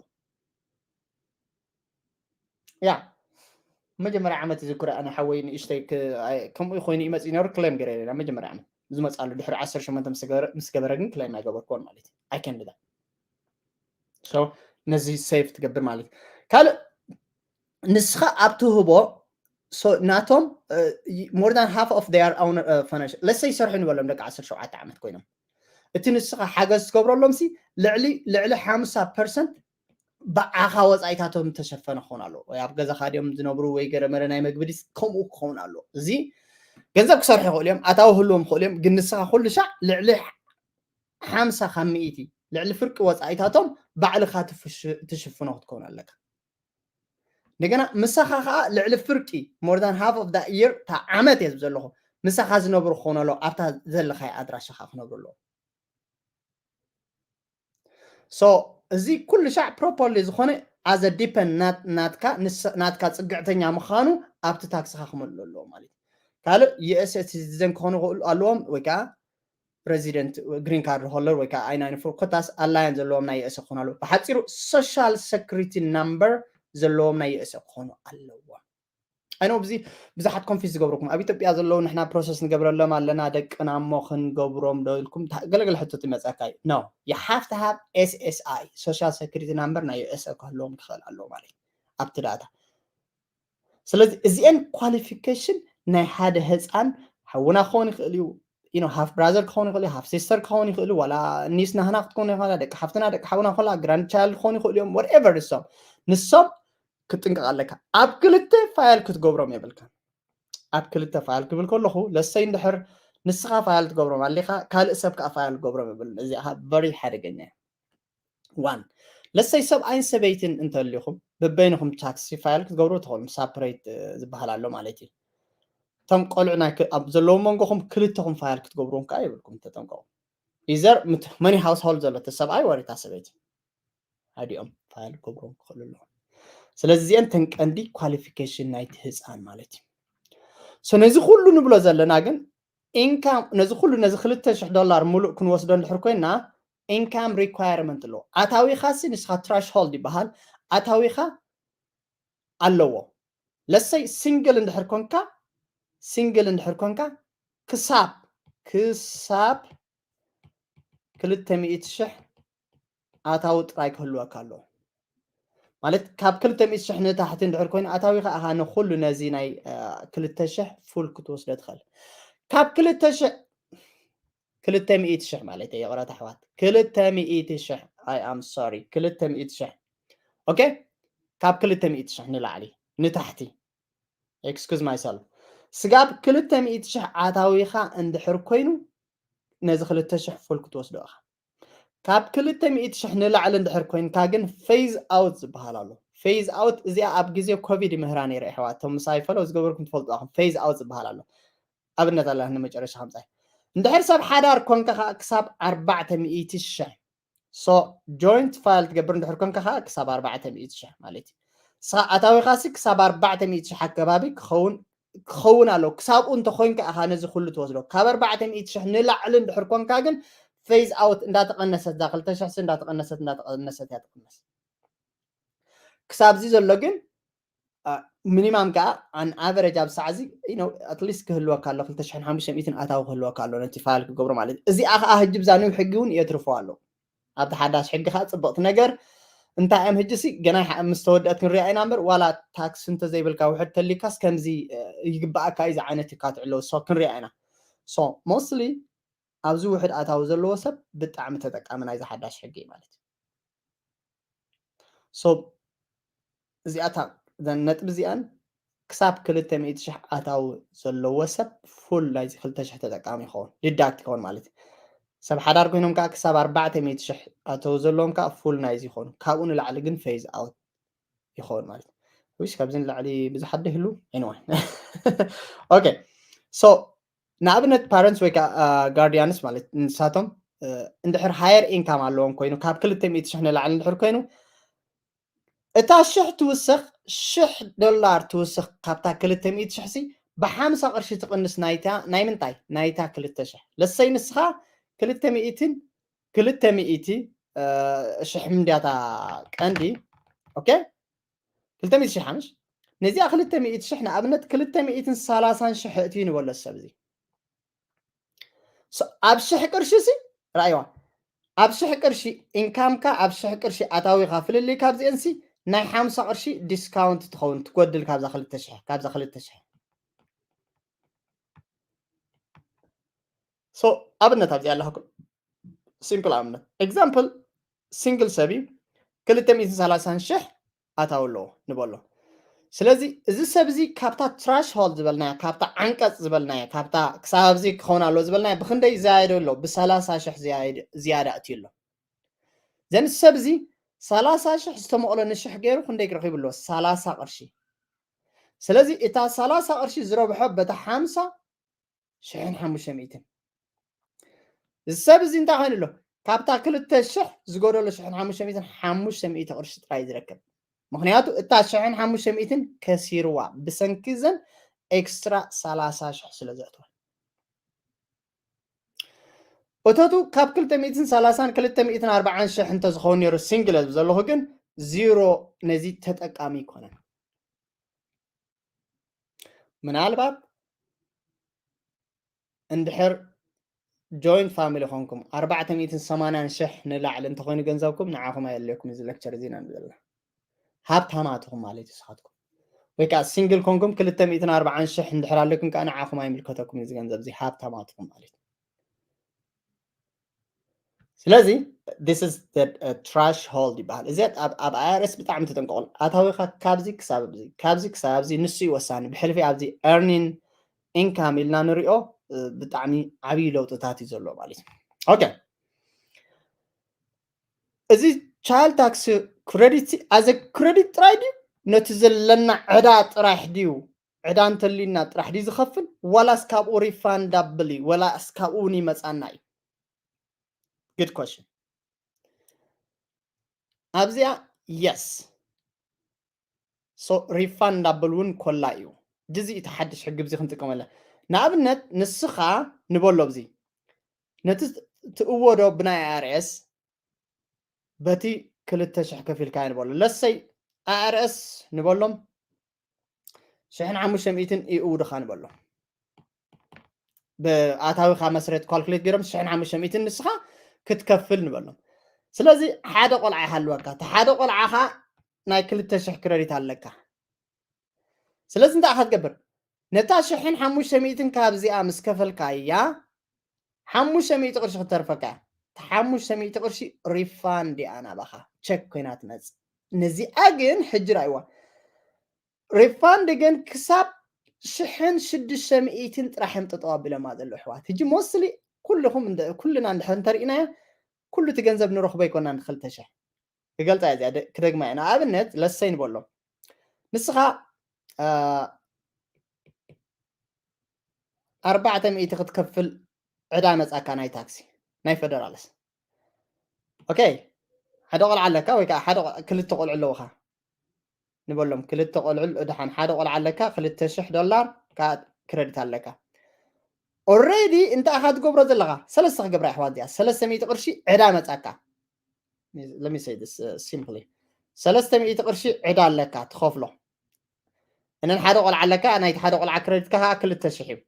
ያ መጀመርያ ዓመት ይዝክሮ ኣነ ሓወይ ንእሽተይ ከምኡ ኮይኑ ይመፅእ ነሩ ክሌም ገይረ ናብ መጀመርያ ዓመት ዝመፅኣሉ ድሕሪ ዓሰርተ ሸሞንተ ምስ ገበረ ግን ክሌም ኣይገበርክዎን ማለት እዩ ኣይከንድዳ ነዚ ሴፍ ትገብር ማለት እዩ ካልእ ንስኻ ኣብ ትህቦ ናቶም more than half of their own financial ለሰ ይሰርሑ ንበሎም ደቂ ዓሰርተ ሸውዓተ ዓመት ኮይኖም እቲ ንስኻ ሓገዝ ትገብረሎም ሲ ልዕሊ ልዕሊ ሓምሳ ፐርሰንት ብዓኻ ወፃኢታቶም ተሸፈነ ክኸውን ኣለዎ ወይ ኣብ ገዛኻ ድዮም ዝነብሩ ወይ ገረመረ ናይ መግቢ ድስ ከምኡ ክኸውን ኣለዎ እዚ ገንዘብ ክሰርሑ ይኽእሉ እዮም ኣታዊ ህልዎም ይኽእሉ እዮም ግን ንስኻ ኩሉ ሻዕ ልዕሊ ሓምሳ ካብ ሚእቲ ልዕሊ ፍርቂ ወፃኢታቶም ባዕልኻ ትሽፍኖ ክትከውን ኣለካ እንደገና ምሳኻ ከዓ ልዕሊ ፍርቂ more than half of that year እታ ዓመት እየ ዘለኹ ምሳኻ ዝነብሩ ክኾኑ ኣለዎ ኣብታ ዘለኻይ ኣድራሻኻ ክነብሩ ኣለዎ so እዚ ኩሉ ሻዕ properly ዝኾነ as a depend ናትካ ጽግዕተኛ ምዃኑ ኣብቲ ታክስኻ ክመልኡ ኣለዎ ማለት እዩ። ካልእ US citizen ክኾኑ ይኽእሉ ኣለዎም ወይ ከዓ resident green card holder ወይ ከዓ I ninety-four ኮታስ ኣላያን ዘለዎም ናይ US ክኾኑ ኣለዎም። ብሓፂሩ social security number ዘለዎም ናይ US ክኾኑ ኣለዎም። ኣይኖ ብዚ ብዙሓት confuse ዝገብረኩም ኣብ ኢትዮጵያ ዘለዉ ንሕና process ንገብረሎም ኣለና ደቅና እሞ ክንገብሮም ዶ ኢልኩም ገለገለ ሕቶት ይመፀካ እዩ። No, you have to have SSI, social security number ናይ US ክህልዎም ክኽእል ኣለዎ ማለት እዩ ኣብቲ data። ስለዚ እዚአን qualification ናይ ሓደ ህፃን ሓውና ክኸውን ይኽእል እዩ፣ you know, half brother ክኸውን ይኽእል እዩ፣ half sister ክኸውን ይኽእል እዩ፣ ዋላ ኒስ ናህና ክትኮን ይኽእላ፣ ደቂ ሓፍትና ደቂ ሓውና ክላ grand child ክኾኑ ይኽእሉ እዮም። Whatever ንሶም ንሶም ክትጥንቀቕ ኣለካ። ኣብ ክልተ file ክትገብሮም የብልካ። ኣብ ክልተ file ክብል ከለኹ ለሰይ እንድሕር ንስኻ file ትገብሮም ኣሊኻ ካልእ ሰብ ከዓ file ክገብሮም የብሉን። እዚ ከዓ very ሓደገኛ እዩ። One, ለሰይ ሰብኣይን ሰበይትን እንተልዩኹም በበይንኹም tax file ክትገብሩ ትኽእሉ። Separate ዝበሃል ኣሎ ማለት እዩ። እቶም ቆልዑ ናይ ዘለዎም መንጎኹም ክልተኹም file ክትገብሩዎም ከዓ የብልኩም። ተጠንቀቑ። Either many household ዘሎ እቲ ሰብኣይ ወሪታ ሰበይቲ ሓዲኦም file ክገብሮም ክኽእሉ ኣለዎም። ስለዚ እዚአን ተን ቀንዲ qualification ናይቲ ህፃን ማለት እዩ። So ነዚ ኩሉ ንብሎ ዘለና ግን income ነዚ ኩሉ ነዚ ክልተ ሽሕ ዶላር ሙሉእ ክንወስዶ እንድሕር ኮይና income requirement ኣለዎ። ኣታዊኻ ሲ ንስኻ threshold ይበሃል። ኣታዊኻ ኣለዎ። ለሰይ single እንድሕር ኮንካ single እንድሕር ኮንካ ክሳብ ክሳብ ክልተ ሚእቲ ሽሕ ኣታዊ ጥራይ ክህልወካ ኣለዎ። ማለት ካብ ክልተ ሚእቲ ሽሕ ንታሕቲ እንድሕር ኮይኑ ኣታዊኻ ኢኻ ንኩሉ ነዚ ናይ ክልተ ሽሕ full ክትወስዶ ትኽእል። ካብ ክልተ ሽሕ ክልተ ሚእቲ ሽሕ ማለት እዩ ይቕረታ ኣሕዋት፣ ክልተ ሚእቲ ሽሕ። I am sorry፣ ክልተ ሚእቲ ሽሕ። Okay፣ ካብ ክልተ ሚእቲ ሽሕ ንላዕሊ ንታሕቲ፣ excuse myself፣ ስጋብ ክልተ ሚእቲ ሽሕ ኣታዊኻ እንድሕር ኮይኑ ነዚ ክልተ ሽሕ full ክትወስዶ ኢኻ። ካብ ክልተ ሚእቲ ሽሕ ንላዕሊ እንድሕር ኮይንካ ግን phase out ዝበሃል ኣሎ። Phase out እዚኣ ኣብ ግዜ ኮቪድ ይምህራ ነይረ ኣሕዋት፣ እቶም ምሳይ ፈለው ዝገበርኩም ትፈልጡ ኢኹም። Phase out ዝበሃል ኣሎ። ኣብነት ኣላ ንመጨረሻ ከምፃይ እንድሕር ሰብ ሓዳር ኮንካ ከዓ ክሳብ ኣርባዕተ ሚእቲ ሽሕ። So joint file ትገብር እንድሕር ኮንካ ከዓ ክሳብ ኣርባዕተ ሚእቲ ሽሕ ማለት እዩ። ንስኻ ኣታዊኻሲ ክሳብ ኣርባዕተ ሚእቲ ሽሕ ኣከባቢ ክኸውን ክኸውን ኣለዎ። ክሳብኡ እንተኮይንካ ኢኻ ነዚ ኩሉ ትወስዶ። ካብ ኣርባዕተ ሚእቲ ሽሕ ንላዕሊ እንድሕር ኮንካ ግን phase out እንዳተቐነሰት እዛ ክልተ ሽሕ ሲ እንዳተቐነሰት እንዳተቐነሰት እያ ትቕነስ። ክሳብዚ ዘሎ ግን ሚኒማም ከዓ on average ኣብ ሰዓዚ at least ክህልወካ ኣሎ ክልተ ሽሕን ሓሙሽተ ሚእትን ኣታዊ ክህልወካ ኣሎ ነቲ file ክገብሮ ማለት እዩ። እዚኣ ከዓ ህጂ ብዛ new ሕጊ እውን የትርፎ ኣሎ። ኣብቲ ሓዳሽ ሕጊ ከዓ ፅብቕቲ ነገር እንታይ እዮም ህጂ ሲ ገና ምስ ተወደአት ክንሪኣ ኢና እምበር ዋላ ታክስ እንተዘይብልካ ውሕድ ተሊካስ ከምዚ ይግባኣካ እዩ ዝዓይነት እካ ትዕለዎ so ክንሪኣ ኢና። So mostly ኣብዚ ውሕድ ኣታዊ ዘለዎ ሰብ ብጣዕሚ ተጠቃሚ ናይዚ ሓዳሽ ሕጊ እዩ ማለት እዩ። So እዚኣታ ነጥቢ እዚኣን ክሳብ ክልተ ሚእቲ ሽሕ ኣታዊ ዘለዎ ሰብ full ናይዚ ክልተ ሽሕ ተጠቃሚ ይኸውን፣ deduct ይኸውን ማለት እዩ። ሰብ ሓዳር ኮይኖም ከዓ ክሳብ ኣርባዕተ ሚእቲ ሽሕ ኣታዊ ዘለዎም ከዓ full ናይዚ ይኾኑ። ካብኡ ንላዕሊ ግን phase out ይኸውን ማለት እዩ። Wish ካብዚ ንላዕሊ ብዙሓት ዶ ይህሉ? Anyway okay, so ንኣብነት parents ወይ ከዓ guardians ማለት ንሳቶም እንድሕር higher income ኣለዎም ኮይኑ ካብ ክልተ ሚእቲ ሽሕ ንላዕሊ እንድሕር ኮይኑ እታ ሽሕ ትውስኽ ሽሕ ዶላር ትውስኽ ካብታ ክልተ ሚእቲ ሽሕ ሲ ብሓምሳ ቅርሺ ትቕንስ ናይታ ናይ ምንታይ ናይታ ክልተ ሽሕ። ለሰይ ንስኻ ክልተ ሚእትን ክልተ ሚእቲ ሽሕ ምንድያታ ቀንዲ okay ክልተ ሚእቲ ሽሕ ሓምሽ ነዚኣ ክልተ ሚእቲ ሽሕ ንኣብነት ክልተ ሚእትን ሰላሳን ሽሕ እትዩ ንበሎ ሰብ እዚ ኣብ ሽሕ ቅርሺ ሲ ራእይዋ ኣብ ሽሕ ቅርሺ ኢንካምካ ኣብ ሽሕ ቅርሺ ኣታዊካ ፍልልይ ካብዚአን ሲ ናይ ሓምሳ ቅርሺ ዲስካውንት ትኸውን ትጎድል ካብዛ ክልተ ሽሕ ካብዛ ክልተ ሽሕ so ኣብነት ኣብዚኣ ኣለኩ simple ኣብነት example single ሰብ እዩ ክልተ ሚእትን ሰላሳን ሽሕ ኣታዊ ኣለዎ ንበሎ ስለዚ እዚ ሰብ እዚ ካብታ threshold ዝበልናያ ካብታ ዓንቀፅ ዝበልናያ ካብታ ክሳብ ኣብዚ ክኸውን ኣለዎ ዝበልናያ ብክንደይ ዝያየደ ኣሎ ብሰላሳ ሽሕ ዝያዳ እትዩ ኣሎ ዘን ሰብ እዚ ሰላሳ ሽሕ ዝተመቕሎ ንሽሕ ገይሩ ክንደይ ረኺቡ ኣሎ ሰላሳ ቅርሺ ስለዚ እታ ሰላሳ ቅርሺ ዝረብሖ በታ ሓምሳ ሽሕን ሓሙሽተ ሚእትን እዚ ሰብ እዚ እንታይ ኮይኑ ኣሎ ካብታ ክልተ ሽሕ ዝጎደሎ ሽሕን ሓሙሽተ ሚእትን ሓሙሽተ ሚእቲ ቅርሺ ጥራይ ዝረክብ። ምክንያቱ እታ ሽሕን ሓሙሽተ ሚእትን ከሲርዋ ብሰንኪ ዘን ኤክስትራ ሰላሳ ሽሕ ስለ ዘእትወ። እቶቱ ካብ ክልተ ሚእትን ሰላሳን ክልተ ሚእትን ኣርባዓን ሽሕ እንተዝኸውን ነይሩ ሲንግል ዘለኹ ግን ዚሮ ነዚ ተጠቃሚ ይኮነን። ምናልባት እንድሕር ጆይንት ፋሚሊ ኮንኩም ኣርባዕተ ሚእትን ሰማንያን ሽሕ ንላዕሊ እንተኮይኑ ገንዘብኩም ንዓኹም ኣየድልየኩም እዚ ሌክቸር እዚ ኢና ንብል ዘለና። ሃብታማትኹም ማለት እዩ ንስኻትኩም። ወይ ከዓ ሲንግል ኮንኩም ክልተ ሚእትን ኣርባዓን ሽሕ እንድሕር ኣለኩም ከዓ ንዓኹም ኣይምልከተኩም እዚ ገንዘብ እዚ ሃብታማትኹም ማለት እዩ። ስለዚ this is the threshold ይበሃል። እዚ ኣብ ኣብ I R S ብጣዕሚ ተጠንቀቑሉ። ኣታዊኻ ካብዚ ክሳብ ኣብዚ ካብዚ ክሳብ ኣብዚ ንሱ እዩ ወሳኒ። ብሕልፊ ኣብዚ earning income ኢልና ንሪኦ ብጣዕሚ ዓብዪ ለውጥታት እዩ ዘሎ ማለት እዩ። ኦኬ እዚ child tax credit as a credit ጥራይ ድዩ ነቲ ዘለና ዕዳ ጥራሕ ድዩ ዕዳ እንተልዩና ጥራሕ ድዩ ዝኸፍል ዋላስ ካብኡ refundable እዩ ዋላስ ካብኡ እውን ይመፃና እዩ? Good question። ኣብዚኣ yes so refundable እውን ኮላ እዩ። ድዚ እቲ ሓድሽ ሕጊ ብዚ ክንጥቀመለ ንኣብነት ንስኻ ንበሎ ብዚ ነቲ ትእወዶ ብናይ I R S በቲ ክልተ ሽሕ ከፊልካ ንበሎ ለሰይ I R S ንበሎም ሽሕን ሓሙሽተ ሚእትን ይእውድኻ ንበሎም ብኣታዊኻ መስረት ካልኩሌት ገይሮም ሽሕን ሓሙሽተ ሚእትን ንስኻ ክትከፍል ንበሎም። ስለዚ ሓደ ቆልዓ ይሃልወካ እቲ ሓደ ቆልዓኻ ናይ ክልተ ሽሕ ክረዲት ኣለካ። ስለዚ እንታይ ኢኻ ትገብር? ነታ ሽሕን ሓሙሽተ ሚእትን ካብዚኣ ምስ ከፈልካያ ሓሙሽተ ሚእቲ ቅርሺ ክትተርፈካ እያ። እቲ ሓሙሽተ ሚእቲ ቅርሺ ሪፋንድ እያ ናባኻ ቸክ ኮይና ትመጽእ። ነዚኣ ግን ሕጂ ርኣይዋ። ሪፋንድ ግን ክሳብ ሽሕን ሽዱሽተ ሚእትን ጥራሕ እዮም ጠጠው ኣቢሎማ ዘለዉ ኣሕዋት። ሕጂ ሞስሊ ኩልኹም እንደ- ኩልና እንድሕር እንተርኢናዮ ኩሉ እቲ ገንዘብ ንረኽቦ ኣይኮናን ክልተ ሽሕ። ክገልጻ እያ እዚኣ ደ- ክደግማ እየ። ንኣብነት ለሰይ ንበሎ ንስኻ አ፣ ኣርባዕተ ሚእቲ ክትከፍል ዕዳ መጻካ ናይ ታክሲ ናይ ፌደራልስ ኦኬ ሓደ ቆልዓ ኣለካ ወይ ከዓ ሓደ ቆ- ክልተ ቆልዑ ኣለውካ ንበሎም ክልተ ቆልዑ ደሓን ሓደ ቆልዓ ኣለካ ክልተ ሽሕ ዶላር ከዓ ክረዲት ኣለካ ኦሬዲ እንታይ ኢኻ ትገብሮ ዘለኻ ሰለስተ ክገብራ ኣሕዋት እዚኣ ሰለስተ ሚእቲ ቅርሺ ዕዳ መጻካ let me say this uh, simply ሰለስተ ሚእቲ ቅርሺ ዕዳ ኣለካ ትኸፍሎ እነን ሓደ ቆልዓ ኣለካ ናይቲ ሓደ ቆልዓ ክረዲትካ ከዓ ክልተ ሽሕ እዩ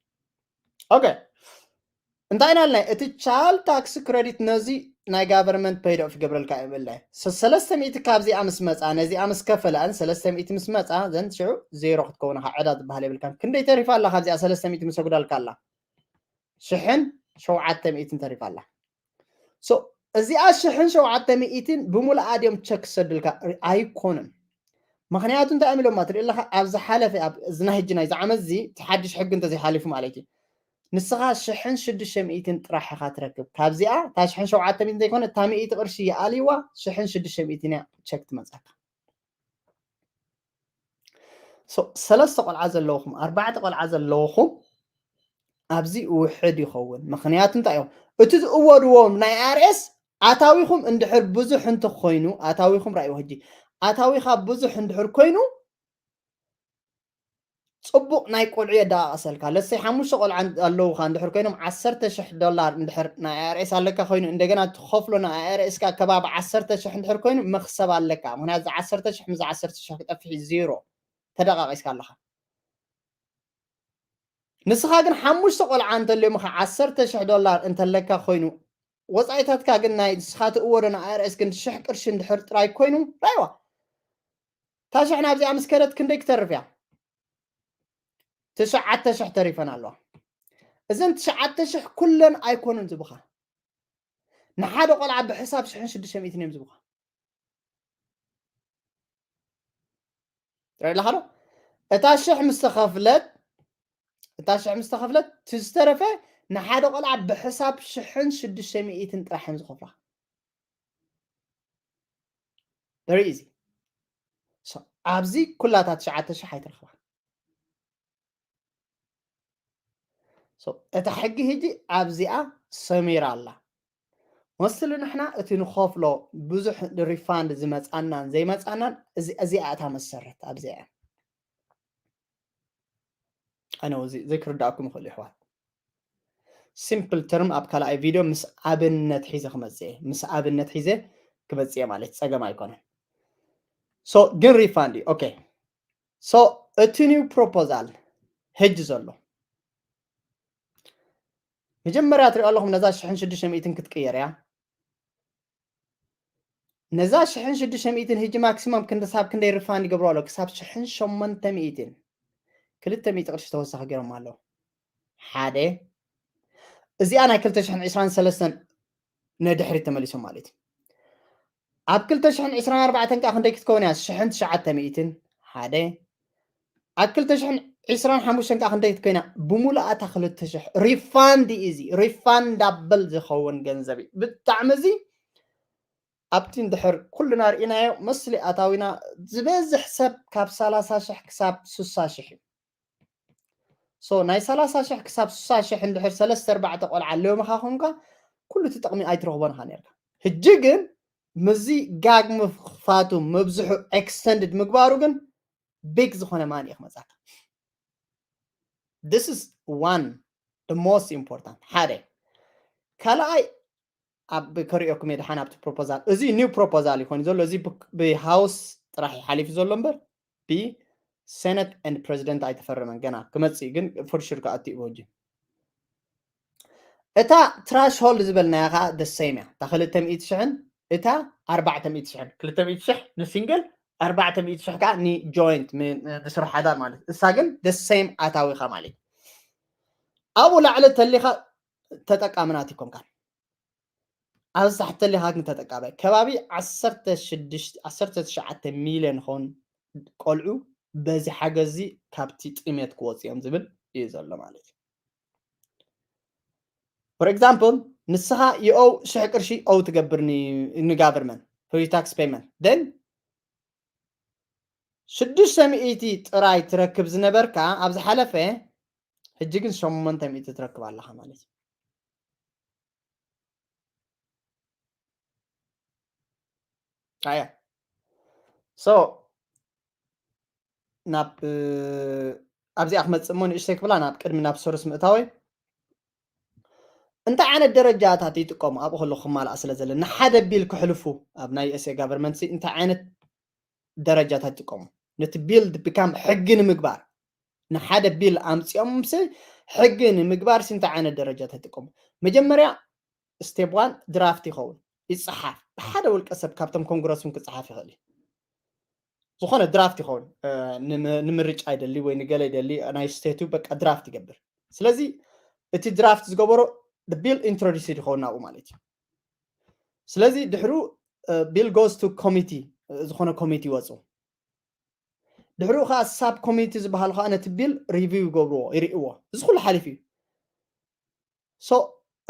ኦኬ እንታይ ኢና ልናይ እቲ ቻል ታክስ ክረዲት ነዚ ናይ ጋቨርንመንት ፔይድ ኦፍ ይገብረልካ ይብለ ሰለስተ ሚእቲ ካብዚኣ ምስ መፃ ነዚኣ ምስ ከፈለኣን ሰለስተ ሚእቲ ምስ መፃ ዘን ሽዑ ዜሮ ክትከውን ኢኻ ዕዳ ዝበሃል የብልካን ክንደይ ተሪፋ ኣላ ካብዚኣ ሰለስተ ሚእቲ ምስ ኣጉዳልካ ኣላ ሽሕን ሸውዓተ ሚእትን ተሪፋ ኣላ እዚኣ ሽሕን ሸውዓተ ሚእትን ብሙሉኣ ድዮም ቸክ ክሰዱልካ ኣይኮኑን ምክንያቱ እንታይ እዮም ኢሎማ ትርኢ ኣለካ ኣብ ዝሓለፈ እዚ ናይ ሕጂ ናይ ዝዓመት እዚ እቲ ሓድሽ ሕጊ እንተዘይሓሊፉ ማለት እዩ ንስኻ ሽሕን ሽዱሽተ ሚእትን ጥራሕ ኢኻ ትረክብ ካብዚኣ እታ ሽሕን ሸውዓተ ሚእትን ዘይኮነ እታ ሚእቲ ቅርሺ ይኣልይዋ ሽሕን ሽዱሽተ ሚእትን እያ ቸክ ትመፀካ ሰለስተ ቆልዓ ዘለውኹም ኣርባዕተ ቆልዓ ዘለውኹም ኣብዚ ውሕድ ይኸውን ምክንያቱ እንታይ እዮም እቲ ዝእወድዎም ናይ ኣርኤስ ኣታዊኹም እንድሕር ብዙሕ እንተኮይኑ ኣታዊኹም ራእይዎ ሕጂ ኣታዊኻ ብዙሕ እንድሕር ኮይኑ ፅቡቕ ናይ ቆልዑ የደቃቐሰልካ ለሰይ ሓሙሽተ ቆልዓ ኣለውካ እንድሕር ኮይኖም ዓሰርተ ሽሕ ዶላር እንድሕር ናይ ኣርኤስ ኣለካ ኮይኑ እንደገና ትኸፍሎ ናይ ኣርኤስካ ከባቢ ዓሰርተ ሽሕ እንድሕር ኮይኑ መክሰብ ኣለካ ምክንያቱ ዓሰርተ ሽሕ ምስ ዓሰርተ ሽሕ ክጠፍሕ ዜሮ ተደቃቂስካ ኣለካ ንስኻ ግን ሓሙሽተ ቆልዓ እንተልዮምኻ ዓሰርተ ሽሕ ዶላር እንተለካ ኮይኑ ወፃኢታትካ ግን ናይ ንስኻ ትእወዶ ንኣርኤስ ግን ሽሕ ቅርሺ እንድሕር ጥራይ ኮይኑ ራይዋ እታ ሽሕ ናብዚኣ ምስ ከደት ክንደይ ክተርፍ እያ ትሽዓተ ሽሕ ተሪፈን ኣለዋ እዘን ትሽዓተ ሽሕ ኩለን ኣይኮኑን ዝብኻ ንሓደ ቆልዓ ብሕሳብ ሽሕን ሽዱሽተ ሚእትን እዮም ዝብኻ ትረዳኻ ዶ እታ ሽሕ ምስ ተኸፍለት እታ ሽሕ ምስ ተኸፍለት እቲ ዝተረፈ ንሓደ ቆልዓ ብሕሳብ ሽሕን ሽዱሽተ ሚእትን ጥራሕ እዮም ዝኸፍላ very easy ኣብዚ ኩላታ ትሽዓተ ሽሕ ኣይትረኽባ እታ ሕጊ ሕጂ ኣብዚኣ ሰሚራ ኣላ መስሊ ንሕና እቲ ንኸፍሎ ብዙሕ ሪፋንድ ዝመፃናን ዘይመፃናን እዚኣ እታ መሰረት ኣብዚኣ ኣነ እዚ ዘይክርዳእኩም ይኽእል ይሕዋት። ሲምፕል ተርም ኣብ ካልኣይ ቪድዮ ምስ ኣብነት ሒዘ ክመፅእ እየ። ምስ ኣብነት ሒዘ ክመፅእ እየ ማለት ጸገም ኣይኮነን። ሶ ግን ሪፋንድ እዩ። ኦኬ፣ ሶ እቲ ኒው ፕሮፖዛል ሕጂ ዘሎ መጀመርያ ትሪኦ ኣለኹም ነዛ ሽሕን ሽዱሽተ ሚእትን ክትቅየር እያ። ነዛ ሽሕን ሽዱሽተ ሚእትን ሕጂ ማክሲመም ክንዲ ሳብ ክንደይ ሪፋንድ ይገብሩ ኣሎ? ክሳብ ሽሕን ሸሞንተ ሚእትን ክልተ ሚእቲ ቅርሺ ተወሳኺ ገይሮም ኣለዉ። ሓደ እዚኣ ናይ ክልተ ሽሕን ዕስራን ሰለስተን ነድሕሪት ተመሊሶም ማለት እዩ። ኣብ ክልተ ሽሕን ዕስራን ኣርባዕተን ከዓ ክንደይ ክትከውን እያ? ሽሕን ትሽዓተ ሚእትን ሓደ ኣብ ክልተ ሽሕን ዕስራን ሓሙሽተን ከዓ ክንደይ ክትከይና? ብሙሉኣታ ክልተ ሽሕ ሪፋንድ እዩ። እዚ ሪፋንዳብል ዝኸውን ገንዘብ እዩ። ብጣዕሚ እዚ ኣብቲ እንድሕር ኩልና ርኢናዮ መስሊ ኣታዊና ዝበዝሕ ሰብ ካብ ሰላሳ ሽሕ ክሳብ ስሳ ሽሕ እዩ። ሶ ናይ ሰላሳ ሽሕ ክሳብ ስሳ ሽሕ እንድሕር ሰለስተ ኣርባዕተ ቆልዓ ኣለዮምኻ ኮንካ ኩሉ እቲ ጥቕሚ ኣይትረኽቦን ኢኻ ነርካ። ሕጂ ግን ምስዚ ጋግ ምኽፋቱ ምብዝሑ ኤክስተንድድ ምግባሩ ግን ቢግ ዝኾነ ማኒ እዩ ክመፃካ። This is one the most important ሓደ ካልኣይ ኣብ ከሪኦኩም የድሓን ኣብቲ ፕሮፖዛል እዚ ኒው ፕሮፖዛል ይኮን ዘሎ እዚ ብሃውስ ጥራሕ ሓሊፉ ዘሎ እምበር ብሰነት ን ፕሬዚደንት ኣይተፈረመን ገና ክመፅእ ግን ፎርሹር ክኣቱ እዩ በጂ እታ ትራሽሆልድ ዝበልናያ ከዓ ደሰይም እያ እታ ክልተ ሚእቲ ሽሕን እታ ኣርባዕተ ሚእቲ ሽሕን ክልተ ሚእቲ ሽሕ ንሲንግል ኣርባዕተ ሚእቲ ሽሕ ከዓ ንጆይንት ንስራሕ ሓዳር ማለት እሳ ግን ደሰይም ኣታዊኻ ማለት ኣብኡ ላዕሊ ተሊኻ ተጠቃምናት ይኮንካን ኣብዚ ታሕቲ ተሊኻ ግን ተጠቃማይ ከባቢ ዓሰርተ ሽዱሽተ ዓሰርተ ትሽዓተ ሚልዮን ኸውን ቆልዑ በዚ ሓገዚ ካብቲ ጥሜት ክወፁ እዮም ዝብል እዩ ዘሎ ማለት እዩ for example ንስኻ የኦው ሽሕ ቅርሺ ኦው ትገብር ንጋቨርመንት for tax payment then ሽዱሽተ ሚእቲ ጥራይ ትረክብ ዝነበርካ ኣብ ዝሓለፈ ሕጂ ግን ሸሞንተ ሚእቲ ትረክብ ኣለኻ ማለት እዩ ኣያ ሶ ናብ ኣብዚኣ ክመፅእ እሞ ንእሽተይ ክብላ ናብ ቅድሚ ናብ ሶርስ ምእታወይ እንታይ ዓይነት ደረጃታት ይጥቀሙ ኣብኡ ከለኹ ክማልኣ ስለ ዘለ ንሓደ ቢል ክሕልፉ ኣብ ናይ ዩኤስኤ ጋቨርመንት እንታይ ዓይነት ደረጃታት ይጥቀሙ ነቲ ቢል ብካም ሕጊ ንምግባር ንሓደ ቢል ኣምፅኦም ስ ሕጊ ንምግባር ስ እንታይ ዓይነት ደረጃታት ይጥቀሙ መጀመርያ ስቴፕ ዋን ድራፍት ይኸውን ይፅሓፍ ብሓደ ውልቀ ሰብ ካብቶም ኮንግረስ እውን ክፅሓፍ ይኽእል እዩ ዝኾነ ድራፍት ይኸውን ንምርጫ ይደሊ ወይ ንገለ ይደሊ ናይ ስቴቱ በቃ ድራፍት ይገብር ስለዚ እቲ ድራፍት ዝገበሮ ቢል ኢንትሮዲስ ይኸውን ናብኡ ማለት እዩ ስለዚ ድሕሩ ቢል ጎስ ቱ ኮሚቲ ዝኾነ ኮሚቲ ይወፁ ድሕሩ ከዓ ሳብ ኮሚቲ ዝበሃሉ ከዓ ነቲ ቢል ሪቪው ይገብርዎ ይርእዎ እዚ ኩሉ ሓሊፍ እዩ ሶ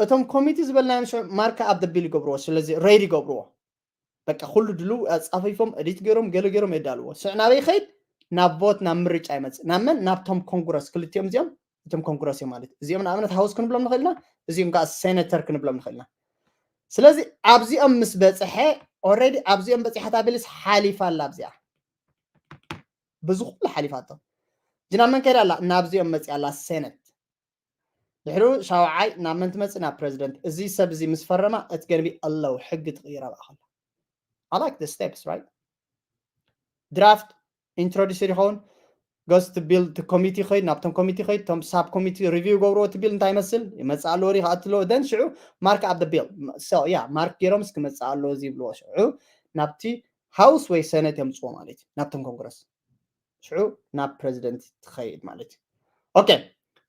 እቶም ኮሚቲ ዝበልናዮም ሽዑ ማርክ ኣብ ቢል ይገብርዎ ስለዚ ሬድ ይገብርዎ በቃ ኩሉ ድሉ ኣፃፊፎም ኤዲት ገይሮም ገለ ገይሮም የዳልዎ ስዕ ናበይ ይኸይድ ናብ ቮት ናብ ምርጫ ይመፅእ ናብ መን ናብቶም ኮንግረስ ክልቲኦም እዚኦም እቶም ኮንግረስ እዮም ማለት እዚኦም ንኣብነት ሃውስ ክንብሎም ንኽእልና እዚኦም ከዓ ሴኔተር ክንብሎም ንኽእልና ስለዚ ኣብዚኦም ምስ በፅሐ ኦረዲ ኣብዚኦም በፂሓታ ቢልስ ሓሊፋ ኣላ ኣብዚኣ ብዚ ኩሉ ሓሊፋቶ ጅና መን ከይዳ ኣላ ናብዚኦም መፅያ ኣላ ሴነት ድሕሩ ሻውዓይ ናብ መን ትመፅእ ናብ ፕሬዚደንት እዚ ሰብ እዚ ምስ ፈረማ እቲ ገንቢ ኣለዉ ሕጊ ትቕይር ኣብኣ ከሎ I like the steps right draft introduce ይኸውን goes to build to committee ኸይድ ናብቶም ኮሚቲ ኸይድ ቶም ሳብ ኮሚቲ ሪቪው ገብርዎ እቲ ቢል እንታይ ይመስል ይመፅእ ኣለዎ ዲ ከኣትለዎ ደን ሽዑ ማርክ ኣብ ቢል ያ ማርክ ገይሮም እስኪ መፅእ ኣለዎ እዚ ይብልዎ ሽዑ ናብቲ ሃውስ ወይ ሰነት የምፅዎ ማለት እዩ ናብቶም ኮንግረስ ሽዑ ናብ ፕሬዚደንት ትኸይድ ማለት እዩ ኦኬ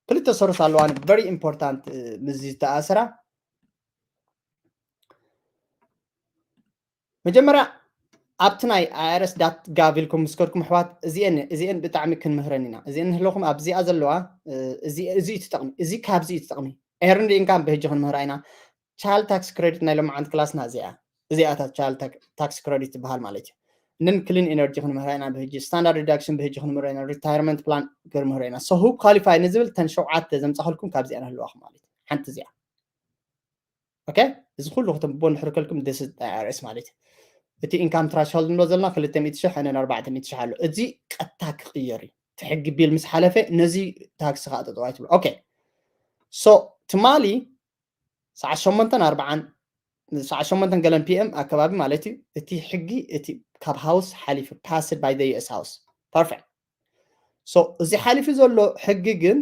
ክልተ ሰርስ ኣለዋ very important ምስ ዝተኣሰራ መጀመርያ ኣብቲ ናይ ኣይኣርስ ዳት ጋቭ ኢልኩም ምስ ከድኩም ኣሕዋት እዚአን እዚአን ብጣዕሚ ክንምህረን ኢና እዚአን ንህለኹም ኣብዚኣ ዘለዋ እዚ እዩ ትጠቕሚ እዚ ካብዚ እዩ ትጠቕሚ ኤርን ኢንካም ብህጂ ክንምህራ ኢና ቻይልድ ታክስ ክሬዲት ናይ ሎማዓንቲ ክላስና እዚኣ እዚኣታት ቻይልድ ታክስ ክሬዲት ትበሃል ማለት እዩ ንን ክሊን ኤነርጂ ክንምህራ ኢና ብህጂ ስታንዳርድ ዲዳክሽን ብህጂ ክንምህራ ኢና ሪታይርመንት ፕላን ክንምህራ ኢና so who qualify ንዝብል ተን ሸውዓተ ዘምፃኸልኩም ካብዚኣ ንህልዋኹም ማለት እዩ ሓንቲ እዚኣ okay እዚ ኩሉ ክትንብቦ እንድሕር ከልኩም this is I R S ማለት እዩ። እቲ income threshold ንብሎ ዘለና ክልተ ሚእቲ ሺሕ and then ኣርባዕተ ሚእቲ ሺሕ ኣሎ። እዚ ቀጥታ ክቕየር እዩ። እቲ ሕጊ ቢል ምስ ሓለፈ ነዚ ታክሲ ከዓ ጠጠው ኣይትብሎ። Okay, so ትማሊ ሰዓት ሸሞንተን ኣርባዓን ሰዓት ሸሞንተን ገለን ፒ ኤም ኣከባቢ ማለት እዩ። እቲ ሕጊ እቲ ካብ ሃውስ ሓሊፉ፣ passed by the U S House. Perfect. So እዚ ሓሊፉ ዘሎ ሕጊ ግን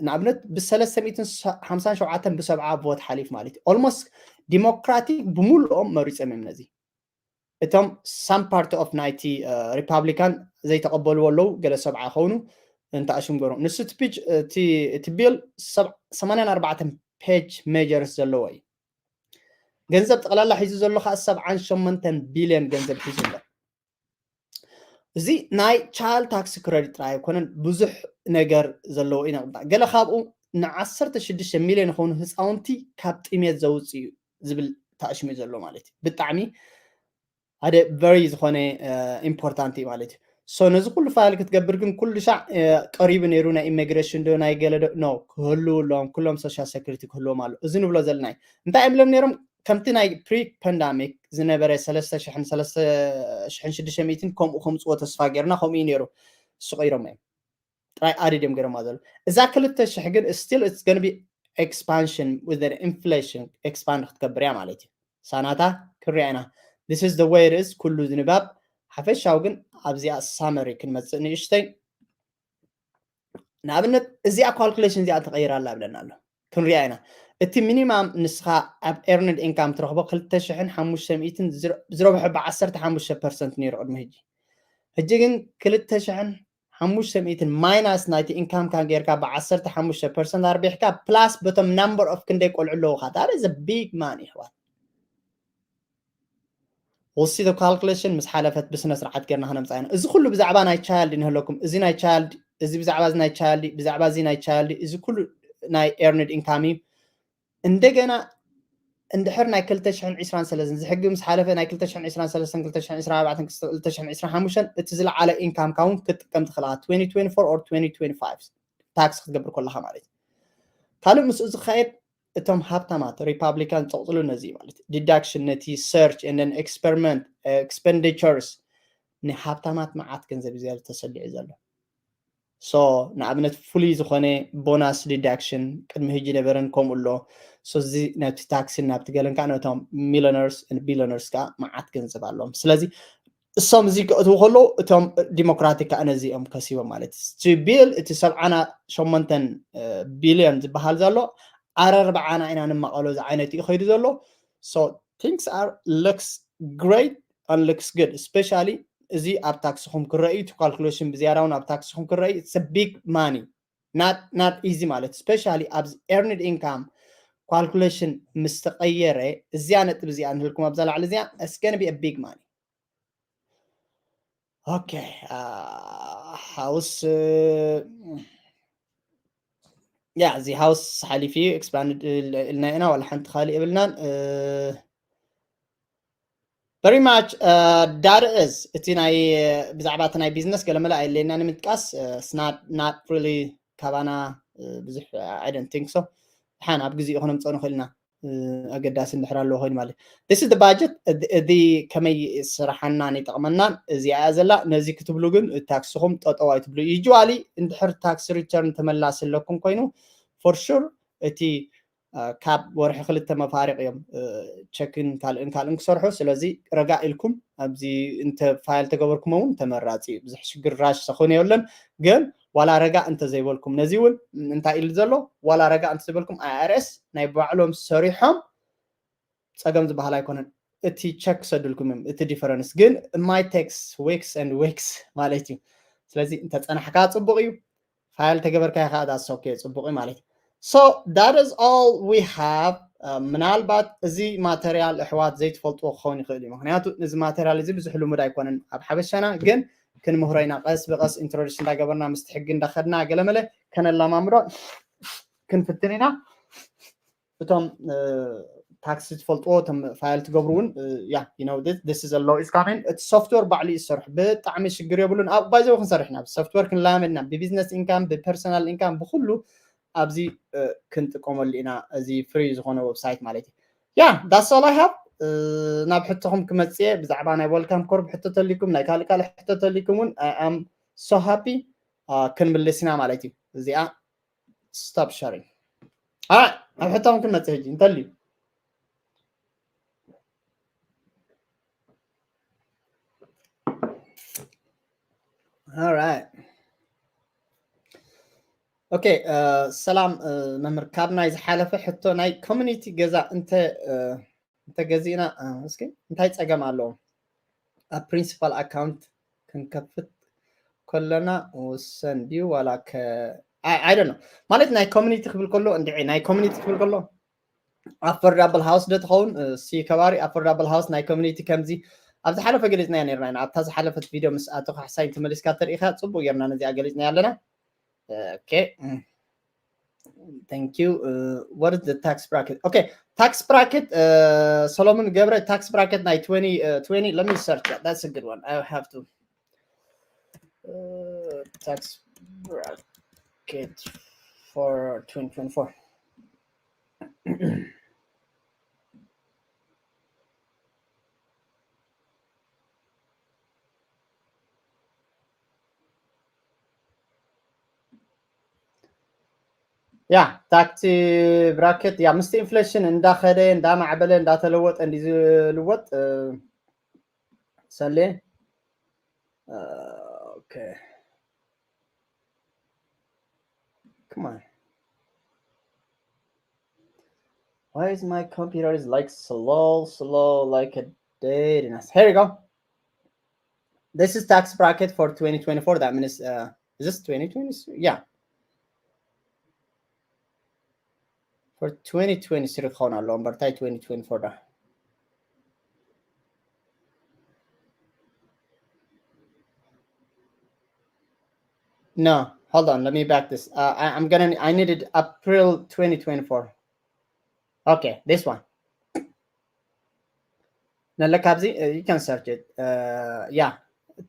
ንኣብነት ብሰለስተ ሚእትን ሓምሳን ሸውዓተን ብሰብዓ ቮት ሓሊፉ ማለት እዩ። Almost ዲሞክራቲክ ብምልኦም መሪፆም እዮም ነዚ። እቶም some part of ናይቲ ሪፓብሊካን ዘይተቐበልዎ ኣለዉ፣ ገለ ሰብዓ ይኸውኑ እንተኣሽም ገሮም። ንሱ እቲ ቢል ሰማንያን ኣርባዕተን ፔጅ ሜጀርስ ዘለዎ እዩ። ገንዘብ ጠቕላላ ሒዙ ዘሎ ከዓ ሰብዓን ሸሞንተን ቢልዮን ገንዘብ ሒዙ ኣሎ። እዚ ናይ ቻይልድ ታክሲ ክረዲት ጥራይ ኣይኮነን፣ ብዙሕ ነገር ዘለዎ እዩ ነቕምጣ። ገለ ካብኡ ንዓሰርተ ሽዱሽተ ሚልዮን ይኸውን ህፃውንቲ ካብ ጥሜት ዘውፅእ እዩ ዝብል ተኣሽሙ እዩ ዘሎ ማለት እዩ። ብጣዕሚ ሓደ very ዝኾነ ኢምፖርታንት እዩ ማለት እዩ። So ነዚ ኩሉ ፋይል ክትገብር ግን ኩሉ ሻዕ ቀሪቡ ነይሩ፣ ናይ ኢሚግሬሽን ዶ ናይ ገለ ዶ ኖ ክህልዉ ኣለዎም፣ ኩሎም ሶሻል ሴኩሪቲ ክህልዎም ኣሎ። እዚ ንብሎ ዘለና እዩ። እንታይ እዮም ኢሎም ነይሮም? ከምቲ ናይ ፕሪ ፓንዳሚክ ዝነበረ ሰለስተ ሽሕን ሰለስተ ሽሕን ሽዱሽተ ሚእትን ከምኡ ከምፅዎ ተስፋ ጌርና፣ ከምኡ እዩ ነይሩ። እሱ ቀይሮም እዮም ጥራይ ኣድድ እዮም ገይሮማ ዘሎ። እዛ ክልተ ሽሕ ግን still it's gonna be expansion with the inflation expand ክትገብር እያ ማለት እዩ። ሳናታ ክሪያ ኢና። This is the way it is። ኩሉ ዝንባብ ሓፈሻዊ ግን ኣብዚኣ ሳመሪ ክንመፅእ ንእሽተይ። ንኣብነት እዚኣ ካልኩሌሽን እዚኣ ተቐይራ ኣላ ብለና ኣሎ። ክንሪኣ ኢና። እቲ ሚኒማም ንስኻ ኣብ ኤርንድ ኢንካም ትረኽቦ ክልተ ሽሕን ሓሙሽተ ሚእትን ዝረብሖ ብዓሰርተ ሓሙሽተ ፐርሰንት ነይሩ ቅድሚ ሕጂ። ሕጂ ግን ክልተ ሽሕን ሓሙሽተ ሚእትን ማይናስ ናይቲ ኢንካምካ ጌርካ ብዓሰርተ ሓሙሽተ ፐርሰንት ኣርቢሕካ ፕላስ በቶም ናምበር ኦፍ ክንደይ ቆልዑ ኣለውካ። That is a big money ይሕዋት። We'll see the calculation ምስ ሓለፈት ብስነ ስርዓት ጌርና ክነምፃ ኢና። እዚ ኩሉ ብዛዕባ ናይ ቻይልድ ንህለኩም፣ እዚ ናይ ቻይልድ፣ እዚ ብዛዕባ እዚ ናይ ቻይልድ፣ ብዛዕባ እዚ ናይ ቻይልድ፣ እዚ ኩሉ ናይ ኤርንድ ኢንካም እዩ። እንደገና እንድሕር ናይ ክልተ ሽሕን ዕስራን ሰለስተን እዚ ሕጊ ምስ ሓለፈ ናይ ክልተ ሽሕን ዕስራን ሰለስተን ክልተ ሽሕን ዕስራን ኣርባዕተን ክልተ ሽሕን ዕስራን ሓሙሽተን እቲ ዝለዓለ ኢንካምካ እውን ክትጥቀም ትኽእል ኢኻ። Twenty twenty-four or twenty twenty-five ታክስ ክትገብር ከለኻ ማለት እዩ። ካልእ ምስኡ ዝካየድ እቶም ሃብታማት ሪፓብሊካን ዝጠቕፅሉ ነዚ ማለት ዲዳክሽን ነቲ ሰርች ኤንደን ኤክስፐሪመንት ኤክስፐንዲቸርስ ንሃብታማት መዓት ገንዘብ እዩ ተሰሊዑ ዘሎ። So ንኣብነት ፍሉይ ዝኾነ ቦናስ ዲዳክሽን ቅድሚ ሕጂ ነበረን ከምኡ ኣሎ። So እዚ ነቲ ታክሲን ናብቲ ገለን ከዓ ነቶም ሚሊዮነርስ ቢሊዮነርስ ከዓ መዓት ገንዘብ ኣለዎም። ስለዚ እሶም እዚ ክእትዉ ከለዉ እቶም ዲሞክራቲክ ከዓ ነዚ እዮም ከሲቦም ማለት እዩ። እቲ ቢል እቲ ሰብዓና ሸሞንተን ቢልዮን ዝበሃል ዘሎ ኣረርብዓና ኢና ንማቐሎ ዝዓይነት እዩ ከይዱ ዘሎ። So things are looks great and looks good, especially እዚ ኣብ ታክስኹም ክረአ እዩ። እቲ ካልኩሌሽን ብዝያዳ እውን ኣብ ታክስኹም ክረአ እዩ። It's a big money, not not easy ማለት especially ኣብዚ earned income ካልኩሌሽን ምስ ተቐየረ እዚኣ ነጥብ እዚኣ ንህልኩም ኣብዛ ላዕሊ እዚኣ it's gonna be a big money። Okay, ሃውስ ያ እዚ ሃውስ ሓሊፊ ኤክስፓንድ ኢልና ኢና፣ ዋላ ሓንቲ ካሊእ የብልናን። Very much that is እቲ ናይ ብዛዕባ እቲ ናይ ቢዝነስ ገለመለ ኣየለየና ንምጥቃስ not not really ካባና ብዙሕ I don't think so። ሓን ኣብ ግዜ ይኹን ምፀኑ ክእልና ኣገዳሲ እንድሕር ኣለዎ ኮይኑ ማለት this is the budget። እዚ ከመይ ስራሓናን ይጠቕመናን እዚኣ እያ ዘላ። ነዚ ክትብሉ ግን ታክስኹም ጠጠው ኣይትብሉ። Usually እንድሕር ታክስ ሪተርን ተመላሲ ኣለኩም ኮይኑ for sure እቲ ካብ ወርሒ ክልተ መፋሪቕ እዮም ቸክን ካልእን ካልእን ክሰርሑ። ስለዚ ረጋ ኢልኩም ኣብዚ እንተ ፋይል ተገበርኩም እውን ተመራፂ እዩ። ብዙሕ ሽግር ራሽ ሰኾነ የለን። ግን ዋላ ረጋ እንተዘይበልኩም ነዚ እውን እንታይ ኢሉ ዘሎ ዋላ ረጋ እንተዘይበልኩም I R S ናይ ባዕሎም ሰሪሖም ፀገም ዝበሃል ኣይኮነን። እቲ ቸክ ክሰዱልኩም እዮም። እቲ ዲፈረንስ ግን my takes weeks and weeks ማለት እዩ። ስለዚ እንተፀናሕካ ፅቡቕ እዩ። ፋይል ተገበርካ ኢኻ that's okay ፅቡቕ እዩ ማለት እዩ። So that is all we have። ምናልባት እዚ ማተርያል ኣሕዋት ዘይትፈልጥዎ ክኸውን ይኽእል እዩ። ምክንያቱ እዚ ማተርያል እዚ ብዙሕ ልሙድ ኣይኮነን ኣብ ሓበሻና፣ ግን ክንምህሮ ኢና ቀስ ብቀስ ኢንትሮዲስ እንዳገበርና ምስቲ ሕጊ እንዳኸድና ገለመለ ከነላማምዶ ክንፍትን ኢና። እቶም ታክሲ ትፈልጥዎ እቶም ፋይል ትገብሩ እውን ያ you know this is a law is coming። እቲ ሶፍትዌር ባዕሉ እዩ ዝሰርሕ ብጣዕሚ ሽግር የብሉን። ኣብ ባይዘው ክንሰርሕ ኢና ብሶፍትዌር ክንላመድ ኢና ብቢዝነስ ኢንካም ብፐርሰናል ኢንካም ብኩሉ ኣብዚ ክንጥቀመሉ ኢና። እዚ ፍሪ ዝኾነ ዌብሳይት ማለት እዩ። Yeah, that's all I have. ናብ ሕቶኹም ክመፅእ እየ። ብዛዕባ ናይ welcome corp ሕቶ ተሊኩም፣ ናይ ካልእ ካልእ ሕቶ ተሊኩም እውን I am so happy ክንምልስ ኢና ማለት እዩ። እዚኣ stop sharing። ኣብ ሕቶኹም ክንመፅእ ሕጂ እንተልዩ። Alright. Okay, ሰላም መምህር፣ ካብ ናይ ዝሓለፈ ሕቶ ናይ community ገዛ እንተ እንተገዚእና እስኪ እንታይ ፀገም ኣለዎ? ኣብ principal account ክንከፍት ከለና ውሰን ድዩ ዋላ I don't know። ማለት ናይ community ክብል ከሎ እንድዒ ናይ community ክብል ከሎ affordable house ዶ ትኸውን? ሲ ከባሪ affordable house ናይ community ከምዚ ኣብ ዝሓለፈ ገሊፅናዮ ነርና ኢና። ኣብታ ዝሓለፈት ቪድዮ ምስ ኣቶ ካሕሳይ ተመሊስካ ተሪኢኻ ፅቡቅ ጌርና ነዚኣ ገሊፅና ኣለና። Okay. Thank you. What is the tax bracket? Okay, tax bracket ሰሎሞን ገብረ፣ tax bracket ናይ twenty twenty. Let me search that. That's a good one. I have to tax bracket for twenty twenty-four. Yeah, tax bracket, yeah, ምስቲ inflation እንዳኸደ እንዳማዕበለ እንዳተለወጠ እንዲ ዝልወጥ ሰሌ። Okay. Come on. Why is my computer is like slow, slow, like a dead? Here we go. This is tax bracket for twenty twenty-four. That means, uh, is this twenty twenty-three? Yeah. For twenty twenty-three ክኸውን ኣለዎ እምበር እንታይ twenty twenty-four ዳ? No, hold on, let me back this. Uh, I, I'm gonna, I needed April twenty twenty-four. Okay, this one. ነለ ካብዚ you can search it. Yeah,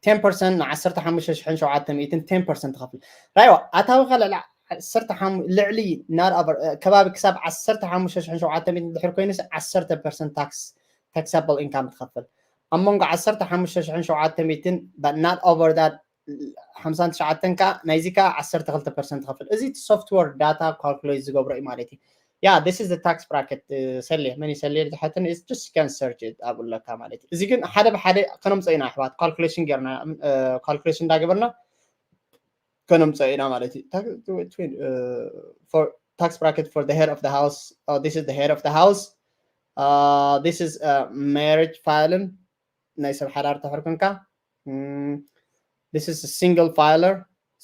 ten percent ን ዓሰርተ ሓሙሽተ ሽሕን ሸውዓተ ሚእትን ten percent ትኸፍል። ራይዋ ኣታዊኻ ልዕሊ ዓሰርተ ሓሙሽተ ልዕሊ ናር ኣበር ከባቢ ክሳብ ዓሰርተ ሓሙሽተ ሽሕን ሸውዓተ ሚእትን ድሕር ኮይኑስ ዓሰርተ percent tax, taxable income ትኸፍል። ኣብ መንጎ ዓሰርተ ሓሙሽተ ሽሕን ሸውዓተ ሚእትን but not over that ሓምሳን ትሽዓተን ከኣ ናይዚ ከኣ ዓሰርተ ክልተ percent ትኸፍል። እዚ software data calculate ዝገብሮ እዩ ማለት እዩ። Yeah, this is the tax bracket. ሰሌ መን ሰሌ ዝሓተን is just can search it ኣብኡ ኣለካ ማለት እዩ። እዚ ግን ሓደ ብሓደ ከነምፅኦ ኢና ኣሕዋት፣ calculation ጌርና calculation እንዳገበርና ከነምፅኦ ኢና ማለት እዩ። For tax bracket for the head of the house. Oh, this is the head of the house. Uh, this is a marriage filing. ናይ ሰብ ሓዳር ተሕር ኮንካ this is a single filer.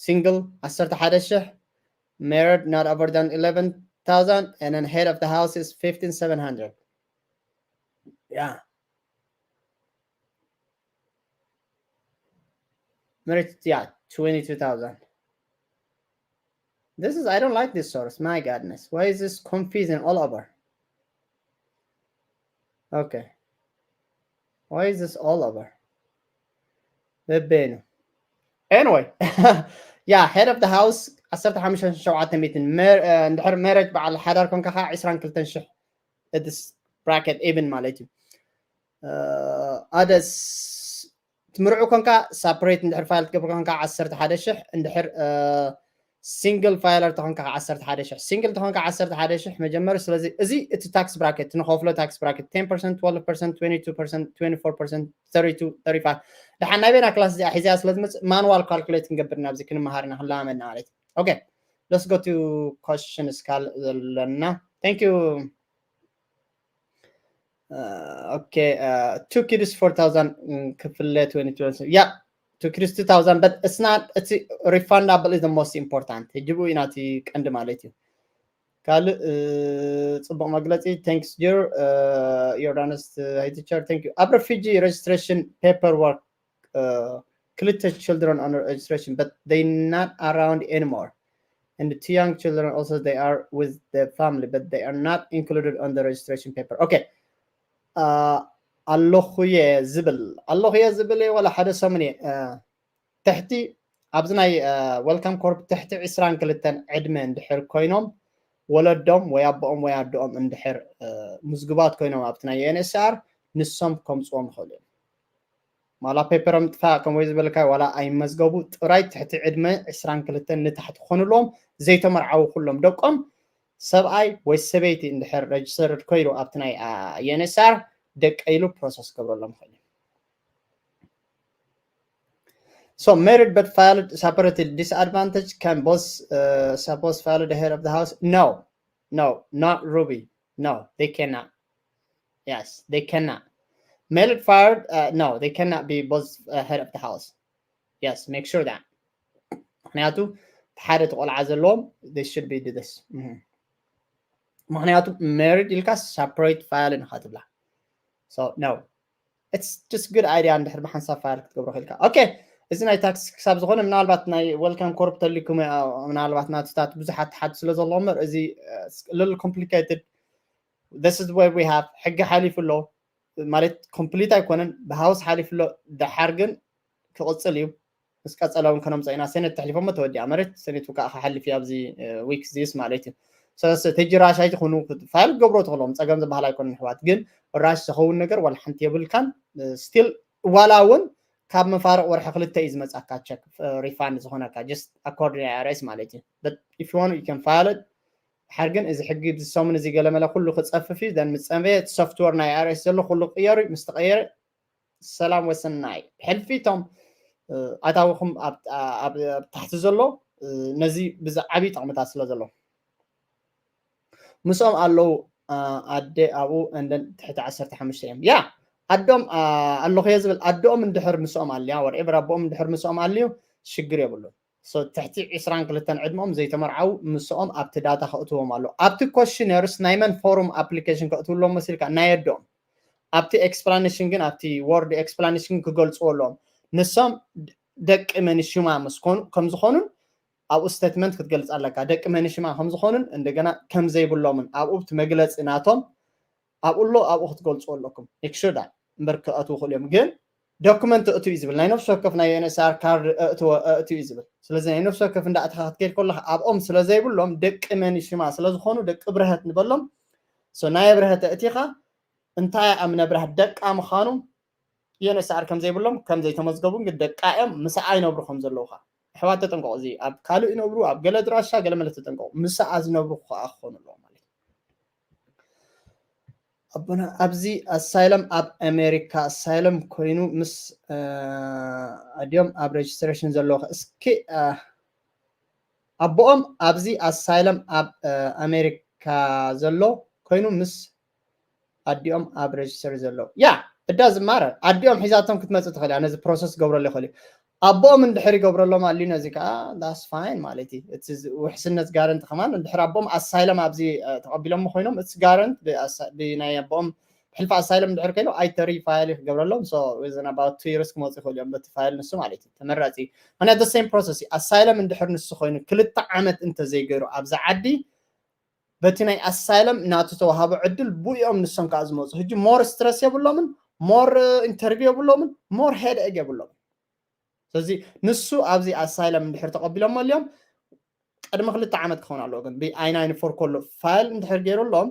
Single ዓሰርተ ሓደ ሽሕ, married not over than eleven thousand, and then head of the house is fifteen seven hundred. Yeah. Marriage, yeah, twenty-two thousand. This is, I don't like this source. My goodness, why is this confusing all over? Okay. Why is this all over? በበይኑ። Anyway, yeah, head of the house ዓሰርተ ሓሙሽተ ሸውዓተ ሚእትን፣ እንድሕር marriage በዓል ሓዳር ኮንካ ከዓ ዕስራን ክልተን ሽሕ። It's bracket even ማለት እዩ። ኣደስ ትምርዑ ኮንካ separate እንድሕር file ትገብር ኮንካ ዓሰርተ ሓደ ሽሕ፣ እንድሕር single filer ተኾንካ ዓሰርተ ሓደ ሽሕ፣ single ተኾንካ ዓሰርተ ሓደ ሽሕ መጀመሪ። ስለዚ እዚ እቲ tax bracket ንኸፍሎ tax bracket ten percent, twelve percent, twenty-two percent, twenty-four percent, thirty-two, thirty-five። ደሓን ናይ ቤና class እዚኣ ሒዚኣ ስለ ዝመፅእ manual calculate ክንገብር ናብዚ ክንመሃር ኢና ክንለማመድ ኢና ማለት እዩ። Okay, let's go to questions ካልእ ዘለና። Thank you. Okay, two kids four thousand ክፍለ twenty twenty. Yeah, two kids two thousand, but it's not, it's refundable is the most important. ሕጂ ብኡ ኢና እቲ ቀንዲ ማለት እዩ። ካልእ ጽቡቕ መግለጺ። Thanks Jir. Jordanus, hey teacher, thank you. ኣብ refugee registration paperwork ክልተ children on registration, but they not around anymore. And the two young children also, they are with the family, but they are not included on the registration paper. Okay. ኣለኹየ ዝብል፣ ኣለኹየ ዝብል እየ፣ ዋላ ሓደ ሰሙን እየ። ትሕቲ፣ ኣብዚ ናይ welcome corp ትሕቲ ዕስራን ክልተን ዕድመ እንድሕር ኮይኖም ወለዶም ወይ ኣቦኦም ወይ ኣደኦም እንድሕር ምዝግባት ኮይኖም ኣብቲ ናይ ዩኤንኤስሲኣር ንሶም ከምፅዎም ይኽእሉ እዮም። ዋላ ፔፐሮም ጥፋእ ከምኡ ዝበልካ ዋላ ኣይመዝገቡ ጥራይ ትሕቲ ዕድመ ዕስራን ክልተን ንታሕቲ ክኾኑ ኣለዎም። ዘይተመርዓዉ ኩሎም ደቆም ሰብኣይ ወይ ሰበይቲ እንድሕር ረጅስተርድ ኮይኑ ኣብቲ ናይ ዩኤንኤስሲኣር ደቀ ኢሉ ፕሮሰስ ክገብረሎም ይኽእል እዩ። So married but filed separately, disadvantage, can both uh, spouse file the head of the house? No, no, not Ruby. No, they cannot. Yes, they cannot. Married filed, uh, no, they cannot be both uh, head of the house. Yes, make sure that. ምክንያቱ ሓደ ተቆልዓ ዘለዎም they should be do this. ምክንያቱ married ኢልካ separate file ኢኻ ትብላ። So no, it's just good idea እንድሕር ብሓንሳብ file ክትገብሮ ኽኢልካ። Okay, እዚ ናይ ታክስ ክሳብ ዝኾነ ምናልባት ናይ welcome corp ተልኩም ምናልባት ናትታት ብዙሓት ሓት ስለ ዘሎ እምበር እዚ little complicated. This is where we have ሕጊ ሓሊፉ ኣሎ ማለት complete ኣይኮነን ብሃውስ ሓሊፉ ኣሎ። ደሓር ግን ክቕፅል እዩ። ምስ ቀፀለ እውን ከነምፀ ኢና። ሰነት ተሕሊፎሞ ተወዲኣ መሬት ሰነት ከዓ ክሓልፍ እዩ ኣብዚ week this ማለት እዩ። ስለዚ ሕጂ ራሽ ኣይትኹኑ file ገብሮ ተኽሎም ፀገም ዝበሃል ኣይኮነን ኣሕዋት። ግን ራሽ ዝኸውን ነገር ዋላ ሓንቲ የብልካን። Still ዋላ እውን ካብ መፋርቕ ወርሒ ክልተ እዩ ዝመፃካ check refund ዝኾነካ just according to IRS ማለት እዩ። But if you want you can file it። ድሓር ግን እዚ ሕጊ እዚ ሰሙን እዚ ገለመለ ኩሉ ክፀፍፍ እዩ። Then ምስ ፀንበየ እቲ ሶፍትወር ናይ IRS ዘሎ ኩሉ ቅየሩ እዩ። ምስ ተቐየረ ሰላም ወሰናይ። ብሕልፊ እቶም ኣታዊኹም ኣብ ታሕቲ ዘሎ ነዚ ብዛዕቢ ጠቕምታት ስለ ዘሎ ምስኦም ኣለዉ። ኣደ ኣብኡ and then ትሕቲ ዓሰርተ ሓሙሽተ እዮም። ያ ኣዶም ኣለኹ እየ ዝብል ኣደኦም እንድሕር ምስኦም ኣልያ whatever ኣቦኦም እንድሕር ምስኦም ኣልዩ ሽግር የብሉን። ትሕቲ ዕስራን ክልተን ዕድመኦም ዘይተመርዓዉ ምስኦም ኣብቲ ዳታ ከእትዎም ኣሎ። ኣብቲ ኮሽነርስ ናይ መን ፎርም ኣፕሊኬሽን ከእትውሎም መሲልካ ናይ ኣደኦም ኣብቲ ኤክስፕላኔሽን ግን ኣብቲ ወርድ ኤክስፕላኔሽን ክገልፅዎ ኣለዎም። ንሶም ደቂ መንሽማ ምስኮኑ ከምዝኾኑን ኣብኡ ስቴትመንት ክትገልፅ ኣለካ። ደቂ መንሽማ ከምዝኾኑን እንደገና ከምዘይብሎምን ኣብኡ እቲ መግለፂ ናቶም ኣብኡ ኣሎ። ኣብኡ ክትገልፅዎ ኣለኩም። Make sure that እምበር ክኣትዉ ይኽእሉ እዮም። ግን ዶክመንት እእቱ እዩ ዝብል ናይ ነፍሲ ወከፍ ናይ ዩኤንኤስሲኣር ካርድ እእትወ እእቱ እዩ ዝብል። ስለዚ ናይ ነፍሲ ወከፍ እንዳእትኻ ክትከይድ ከለኻ ኣብኦም ስለ ዘይብሎም ደቂ መንሽማ ስለ ዝኾኑ ደቂ ብርሀት ንበሎም። So ናይ ብርሀት እእቲኻ እንታይ ኣብ ነብራህ ደቃ ምዃኑ ዩኤንኤስሲኣር ከም ዘይብሎም ከም ዘይተመዝገቡን ግን ደቃ እዮም ምስኣ ይነብሩ ከም ዘለዉ ኸዓ ኣሕዋት ተጠንቀቑ። እዚ ኣብ ካልእ ይነብሩ ኣብ ገለ ድራሻ ገለ መለ ተጠንቀቑ። ምስኣ ዝነብሩ ከዓ ክኾኑ ኣለዎ ማለት እዩ። ኣቦና ኣብዚ ኣሳይለም ኣብ ኣሜሪካ ኣሳይለም ኮይኑ ምስ ኣድዮም ኣብ ሬጅስትሬሽን ዘለዎ እስኪ ኣቦኦም ኣብዚ ኣሳይለም ኣብ ኣሜሪካ ዘሎ ኮይኑ ምስ ኣዲኦም ኣብ ሬጅስተር ዘሎ ያ እዳ ዝማረ ኣዲኦም ሒዛቶም ክትመፅእ ትኽእል እያ። ነዚ ፕሮሰስ ገብረሉ ይኽእል እዩ። ኣቦኦም እንድሕር ይገብረሎም ኣልዩ ነዚ ከዓ that's fine ማለት እዩ። እቲ ውሕስነት ጋረንት ከማን እንድሕር ኣቦኦም ኣሳይለም ኣብዚ ተቐቢሎሞ ኮይኖም እቲ ጋረንት ብናይ ኣቦኦም ብሕልፊ ኣሳይለም እንድሕር ከይሉ ኣይተሪ ፋይል ክገብረሎም so within about two years ክመፁ ይኽእሉ እዮም በቲ ፋይል ንሱ ማለት እዩ። ተመራፂ እዩ። ምክንያቱ the same process እዩ። ኣሳይለም እንድሕር ንሱ ኮይኑ ክልተ ዓመት እንተዘይገይሩ ኣብዚ ዓዲ በቲ ናይ ኣሳይለም ናቱ ተዋሃቦ ዕድል ብኡ እዮም ንሶም ከዓ ዝመፁ። ሕጂ more stress የብሎምን፣ more interview የብሎምን፣ more headache የብሎምን። ስለዚ ንሱ ኣብዚ ኣሳይለም እንድሕር ተቐቢሎሞ ኣልዮም ቅድሚ ክልተ ዓመት ክኸውን ኣለዎ። ግን ብኣይ ናይን ፎር ከሎ ፋይል እንድሕር ገይሩሎም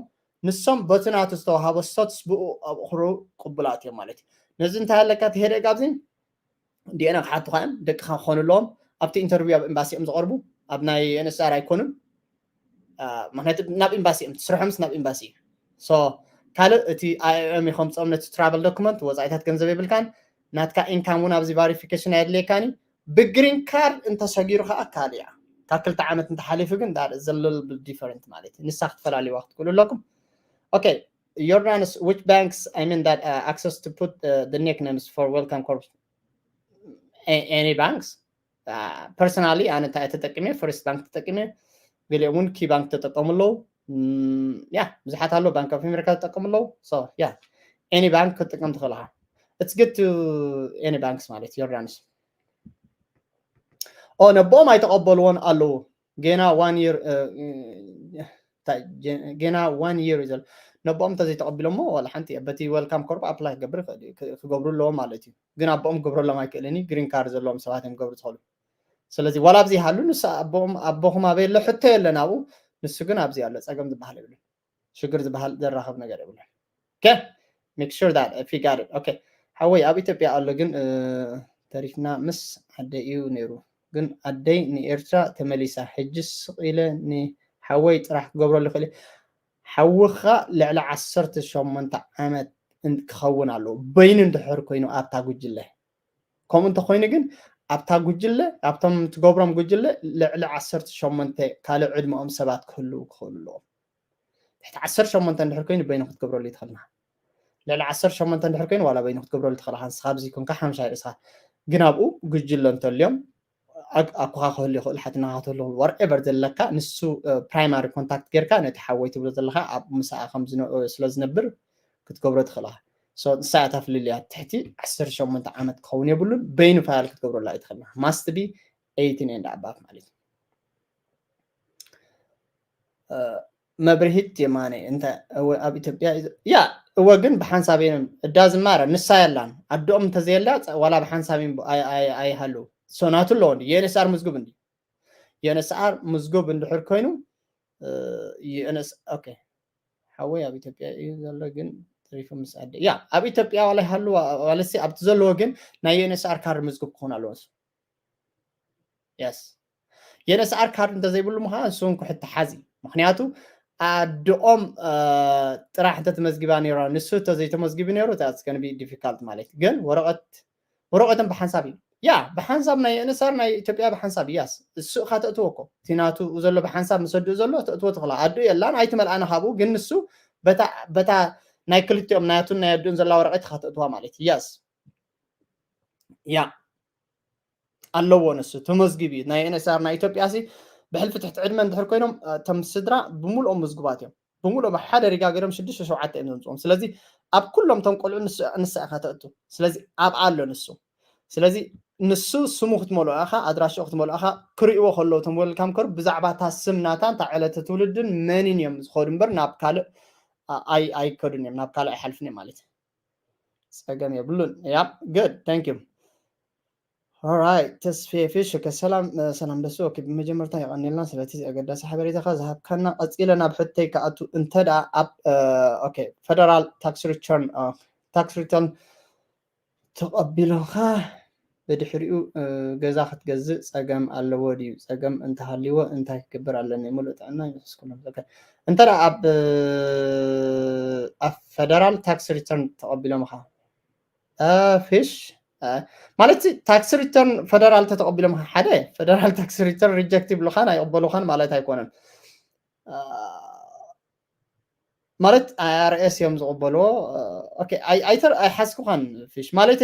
ንሶም በቲ ናቱ ዝተዋሃቦ ስታቱስ ብኡ ኣብእኽሩ ቅቡላት እዮም ማለት እዩ። ነዚ እንታይ ኣለካ እቲ headache ኣብዚ ዲኤንኤ ክሓቱኻ እዮም። ደቅኻ ክኾኑ ኣለዎም። ኣብቲ ኢንተርቪው ኣብ ኤምባሲ እዮም ዝቐርቡ፣ ኣብ ናይ ዩኤንኤስሲኣር ኣይኮኑን። ምክንያቱ ናብ ኤምባሲ እዮም ስርሖምስ ናብ ኤምባሲ እዩ። ካልእ እቲ ኣይኦኤም ከምፅኦም ነቲ ትራቨል ዶክመንት ወፃኢታት ገንዘብ የብልካን። ናትካ ኢንካም እውን ኣብዚ ቫሪፊኬሽን ኣየድልየካን እዩ። ብግሪን ካርድ እንተሰጊሩ ከዓ ካልእ እያ። ካብ ክልተ ዓመት እንተሓሊፉ ግን ዘልል ዲፈረንት ማለት እዩ። ንሳ ክትፈላልይዋ ክትክእሉ ኣለኩም። Okay, Jordanus, which banks I mean that uh, access to put uh, the nicknames for Welcome Corps? A- any banks? Personally ኣነ እንታይ ተጠቂመ ፈርስት ባንክ ተጠቂመ። ገሊኦም እውን ኪ ባንክ ተጠቀሙ ኣለዉ። ያ ብዙሓት ኣሎ ባንክ ኦፍ ኣሜሪካ ተጠቀሙ ኣለዉ። ያ ኤኒ ባንክ ክትጥቀም ትኽእል ኢኻ። It's good to any banks ማለት ዮርዳኖስ። ኦ ነቦኦም ኣይተቐበልዎን ኣለዉ። ጌና ዋን ይር ጌና ዋን ይር እዩ ዘሎ። ነቦኦም እንተዘይተቐቢሎሞ ዋላ ሓንቲ በቲ ወልካም ኮርፕ ኣፕላይ ክገብር ይኽእል እዩ። ክገብሩ ኣለዎም ማለት እዩ። ግን ኣቦኦም ክገብረሎም ኣይክእልን እዩ። ግሪን ካርድ ዘለዎም ሰባት እዮም ክገብሩ ዝኽእሉ። ስለዚ ዋላ ኣብዚ ይሃሉ ንሱ ኣቦኦም ኣቦኹም ኣበይ ኣሎ ሕቶ የለን ኣብኡ። ንሱ ግን ኣብዚ ኣሎ፣ ጸገም ዝበሃል የብሉን። ሽግር ዝበሃል ዘራኸብ ነገር የብሉን። Okay, make sure that if you got it. Okay, ሓወይ ኣብ ኢትዮጵያ ኣሎ ግን ተሪፍና ምስ ኣደይ እዩ ነይሩ። ግን ኣደይ ንኤርትራ ተመሊሳ። ሕጂ ስቕ ኢለ ንሓወይ ጥራሕ ክገብረሉ ይኽእል። ሓውኻ ልዕሊ ዓሰርተ ሸሞንተ ዓመት ክኸውን ኣለዎ በይኑ እንድሕር ኮይኑ ኣብታ ጉጅለ። ከምኡ እንተኮይኑ ግን ኣብታ ጉጅለ ኣብቶም ትገብሮም ጉጅለ ልዕሊ ዓሰርተ ሸሞንተ ካልእ ዕድመኦም ሰባት ክህልዉ ክኽእሉ ኣለዎም። ትሕቲ ዓሰርተ ሸሞንተ እንድሕር ኮይኑ በይኑ ክትገብረሉ ይትኽእልና። ልዕሊ ዓሰርተ ሸሞንተ እንድሕር ኮይኑ ዋላ በይኑ ክትገብረሉ ትኽእል ንስኻ ኣብዚ ኮንካ ሓምሻይ ርእስኻ። ግን ኣብኡ ጉጅለ እንተልዮም ኣኩኻ ክህሉ ይኽእል፣ ሓትናኻ ክህሉ ይኽእል፣ whatever ዘለካ ንሱ primary contact ጌርካ ነቲ ሓወይ ትብሎ ዘለኻ ኣብ ምሳኣ ከም ስለ ዝነብር ክትገብሮ ትኽእልኻ። ንሳ እታ ፍልልያ ትሕቲ ዓሰርተ ሸሞንተ ዓመት ክኸውን የብሉን። በይኑ ፋይል ክትገብረሉ ኣይትኽእልና። Must be eighteen and above ማለት እዩ። መብርሂት የማነ እንተ ኣብ ኢትዮጵያ ያ እወ ግን ብሓንሳብ እዮም እዳ ዝማረ ንሳ የላን ኣድኦም እንተዘየላ ዋላ ብሓንሳብ ኣይሃሉ። ሶናቱ ኣለዎ እንዲ የንስኣር ምዝጉብ እንዲ የንስኣር ምዝጉብ እንድሕር ኮይኑ የንስ ኦኬ ሓወይ ኣብ ኢትዮጵያ እዩ ዘሎ ግን ተሪፉ ምስ ኣደ ያ ኣብ ኢትዮጵያ ዋላ ይሃሉ ዋለሲ ኣብቲ ዘለዎ ግን ናይ የንስኣር ካርድ ምዝጉብ ክኾን ኣለዎ። Yes የንስኣር ካርድ እንተዘይብሉ ምዃን እሱ እውን ክሕተሓዝ እዩ። ምክንያቱ ኣድኦም ጥራሕ እንተተመዝጊባ ነይራ ንሱ እንተዘይተመዝጊቡ ነይሩ that's gonna be difficult ማለት ግን ወረቐት ወረቐትን ብሓንሳብ እዩ ያ ብሓንሳብ ናይ የንስኣር ናይ ኢትዮጵያ ብሓንሳብ እያስ እሱ እኻ ተእትዎ እኮ እቲ ናቱ ዘሎ ብሓንሳብ ምስ ኣድኡ ዘሎ ተእትዎ ትኽላ ኣድኡ የላን ኣይትመልኣነ ካብኡ ግን ንሱ በታ ናይ ክልቲኦም ናቱን ናይ ኣድኡን ዘላ ወረቐት ኢኻ ተእትዋ ማለት እዩ። Yes ያ ኣለዎ ንሱ ተመዝጊቡ እዩ ናይ የንስኣር ናይ ኢትዮጵያ ሲ ብሕልፊ ትሕቲ ዕድመ እንድሕር ኮይኖም እቶም ስድራ ብምልኦም ምዝጉባት እዮም። ብምልኦም ሓደ ሪጋ ገይሮም ሽዱሽተ ሸውዓተ እዮም ዘምፅኦም ስለዚ ኣብ ኩሎም እቶም ቆልዑ ንሳ ኢኻ ተእቱ ስለዚ ኣብኣ ኣሎ ንሱ ስለዚ ንሱ ስሙ ክትመልኦ ኢኻ ኣድራሽኡ ክትመልኦ ኢኻ ክርእይዎ ከለዉ እቶም welcome card ብዛዕባ እታ ስም ናታ እንታይ ዕለተ ትውልድን መንን እዮም ዝኸዱ እምበር ናብ ካልእ ኣይከዱን እዮም ናብ ካልእ ኣይሓልፍን እዮም ማለት እዩ። ጸገም የብሉን። Yeah, good, thank you. Alright ተስፌ ፊሽ okay ሰላም ሰላም ደሱ okay ብመጀመርታ የቐንየልና ስለቲ ኣገዳሲ ሓበሬታኻ ዝሃብካና ቀጺለ ናብ ሕቶይ ክኣቱ እንተ ደኣ ኣብ okay federal tax return tax return ተቐቢልኻ ብድሕሪኡ ገዛ ክትገዝእ ጸገም ኣለዎ ድዩ? ጸገም እንተሃልይዎ እንታይ ክገብር ኣለኒ? ምሉእ ጥዕና የሱስ ኩሎም ዘከ እንተ ደኣ ኣብ ኣብ federal tax return ተቐቢሎምኻ ፊሽ ማለት tax return federal ተተቐቢሎምኻ ሓደ federal tax return reject ይብሉኻን ኣይቕበሉኻን ማለት ኣይኮነን። ማለት ኣይኣርኤስ እዮም ዝቕበልዎ። ኣይሓዝኩኻን ፊሽ ማለት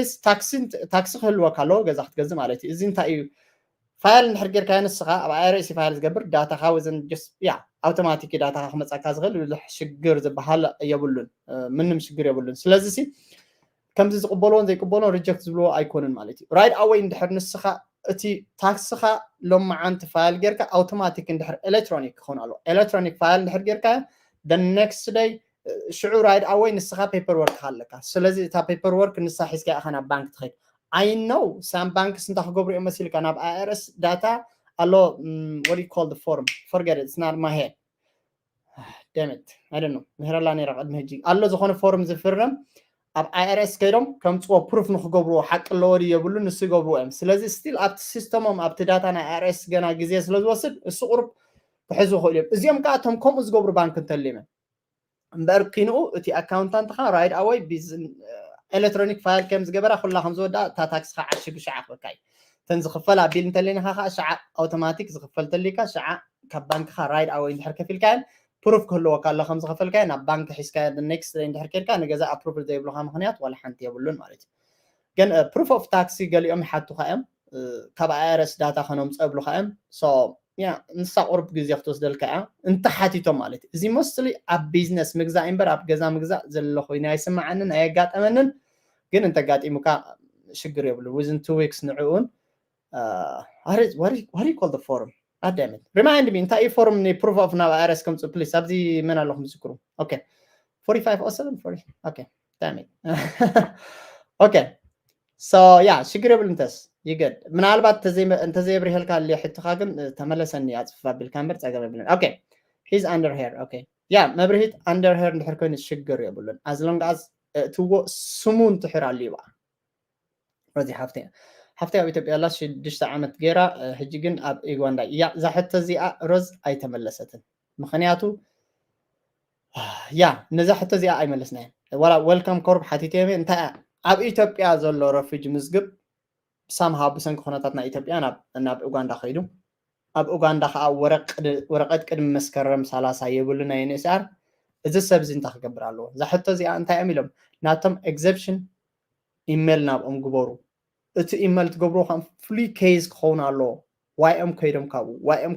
ታክሲ ክህልወካ ኣለዎ ገዛ ክትገዝእ ማለት እዩ። እዚ እንታይ እዩ? ፋይል እንድሕር ጌርካዮ ንስኻ ኣብ ኣይኣርኤስ ፋይል ዝገብር ዳታኻ ወዘን ያ ኣውቶማቲክ ዳታኻ ክመፃካ ዝኽእል ሽግር ዝበሃል የብሉን። ምንም ሽግር የብሉን። ስለዚ ከምዚ ዝቕበልዎን ዘይቅበልዎን ሪጀክት ዝብልዎ ኣይኮኑን ማለት እዩ። Right away እንድሕር ንስኻ እቲ ታክስኻ ሎማዓንቲ ፋይል ጌርካ ኣውቶማቲክ እንድሕር ኤሌክትሮኒክ ክኸውን ኣለዎ። ኤሌክትሮኒክ ፋይል እንድሕር ጌርካ the next day ሽዑ right away ንስኻ ፔፐር ወርክ ኣለካ። ስለዚ እታ ፔፐር ወርክ ንሳ ሒዝካ ኢኻ ናብ ባንክ ትኸይድ። I know some ባንክስ እንታይ ክገብሩ እዮም መሲልካ ናብ ኣይኣርኤስ ዳታ ኣሎ what you call the form forget it's not my head ደመት I don't know ምህረላ ነይራ ቅድሚ ሕጂ ኣሎ ዝኾነ ፎርም ዝፍረም ኣብ ኣይኣርኤስ ከይዶም ከምፅዎ ፕሩፍ ንክገብርዎ ሓቂ ኣለዎ ድዩ የብሉ ንሱ ይገብርዎ እዮም። ስለዚ ስቲል ኣብቲ ሲስተሞም ኣብቲ ዳታ ናይ ኣይኣርኤስ ገና ግዜ ስለ ዝወስድ እሱ ቁሩብ ክሕዙ ይኽእሉ እዮም። እዚኦም ከዓ እቶም ከምኡ ዝገብሩ ባንክ እንተልዮም እዮም እምበር ኪንኡ እቲ ኣካውንታንትኻ right away ኤሌክትሮኒክ ፋይል ከም ዝገበራ ኩላ ከም ዝወዳ እታ ታክስኻ ዓሽጉ ሸዓ ክበካ እዩ። እተን ዝኽፈላ ቢል እንተለይንኻ ከዓ ሸዓ ኣውቶማቲክ ዝኽፈል ተሊካ ሸዓ ካብ ባንክኻ right away እንድሕር ከፊልካየን ፕሩፍ ክህልወካ ኣሎ ከም ዝኸፈልካዮ ናብ ባንክ ሒዝካዮ next day እንድሕር ከድካ ንገዛ ኣፕሩቭ ዘይብሉኻ ምኽንያት ዋላ ሓንቲ የብሉን ማለት እዩ። ግን proof of tax ገሊኦም ይሓቱኻ እዮም ካብ ኣይኣርኤስ ዳታ ከነምፅኦ ይብሉኻ እዮም። ንሳ ቁሩብ ግዜ ክትወስደልካ እያ እንተሓቲቶም ማለት እዩ። እዚ mostly ኣብ ቢዝነስ ምግዛእ እምበር ኣብ ገዛ ምግዛእ ዘሎ ኮይኑ ኣይስማዓንን ኣየጋጠመንን። ግን እንተጋጢሙካ ሽግር የብሉ within two weeks ንዕኡን what you call the form ኣዳመት remind me እንታይ እዩ ፎርም ን proof of ናብ ኣይኣርኤስ ከምፅእ please ኣብዚ መን ኣለኹም ዝዝክሩ okay forty-five oh seven forty okay damn it okay so yeah ሽግር የብሉ እንተስ ይገድ ምናልባት እንተዘይብርሄልካ ለ ሕቶኻ ግን ተመለሰኒ ኣፅፍፍ ኣቢልካ እምበር ፀገም የብለን okay He's under here. Okay. ያ መብርሂት under here እንድሕር ኮይኑ ሽግር የብሉን። As long as እትዎ ስሙ እንትሕር ኣልዩ በኣ። በዚ ሓፍተይ ሓፍተይ ኣብ ኢትዮጵያ ኣላ ሽዱሽተ ዓመት ገይራ ሕጂ ግን ኣብ ዩጋንዳ እያ። እዛ ሕቶ እዚኣ ሮዝ ኣይተመለሰትን። ምክንያቱ ያ ነዛ ሕቶ እዚኣ ኣይመለስናየን። ዋላ welcome corps ሓቲተዮም እየ። እንታይ ኣብ ኢትዮጵያ ዘሎ ረፊጂ ምዝግብ ብሳምሃ ብሰንኪ ኩነታት ናይ ኢትዮጵያ ናብ ኡጋንዳ ከይዱ ኣብ ኡጋንዳ ከዓ ወረቀት ቅድሚ መስከረም ሰላሳ የብሉን ናይ ዩኤንኤችሲኣር። እዚ ሰብ እዚ እንታይ ክገብር ኣለዎ? እዛ ሕቶ እዚኣ እንታይ እዮም ኢሎም ናቶም exemption ኢሜል ናብኦም ግበሩ። እቲ ኢሜል ትገብርዎ ከም ፍሉይ ኬዝ ክኸውን ኣለዎ። ዋይ እዮም ከይዶም ካብኡ ዋይ እዮም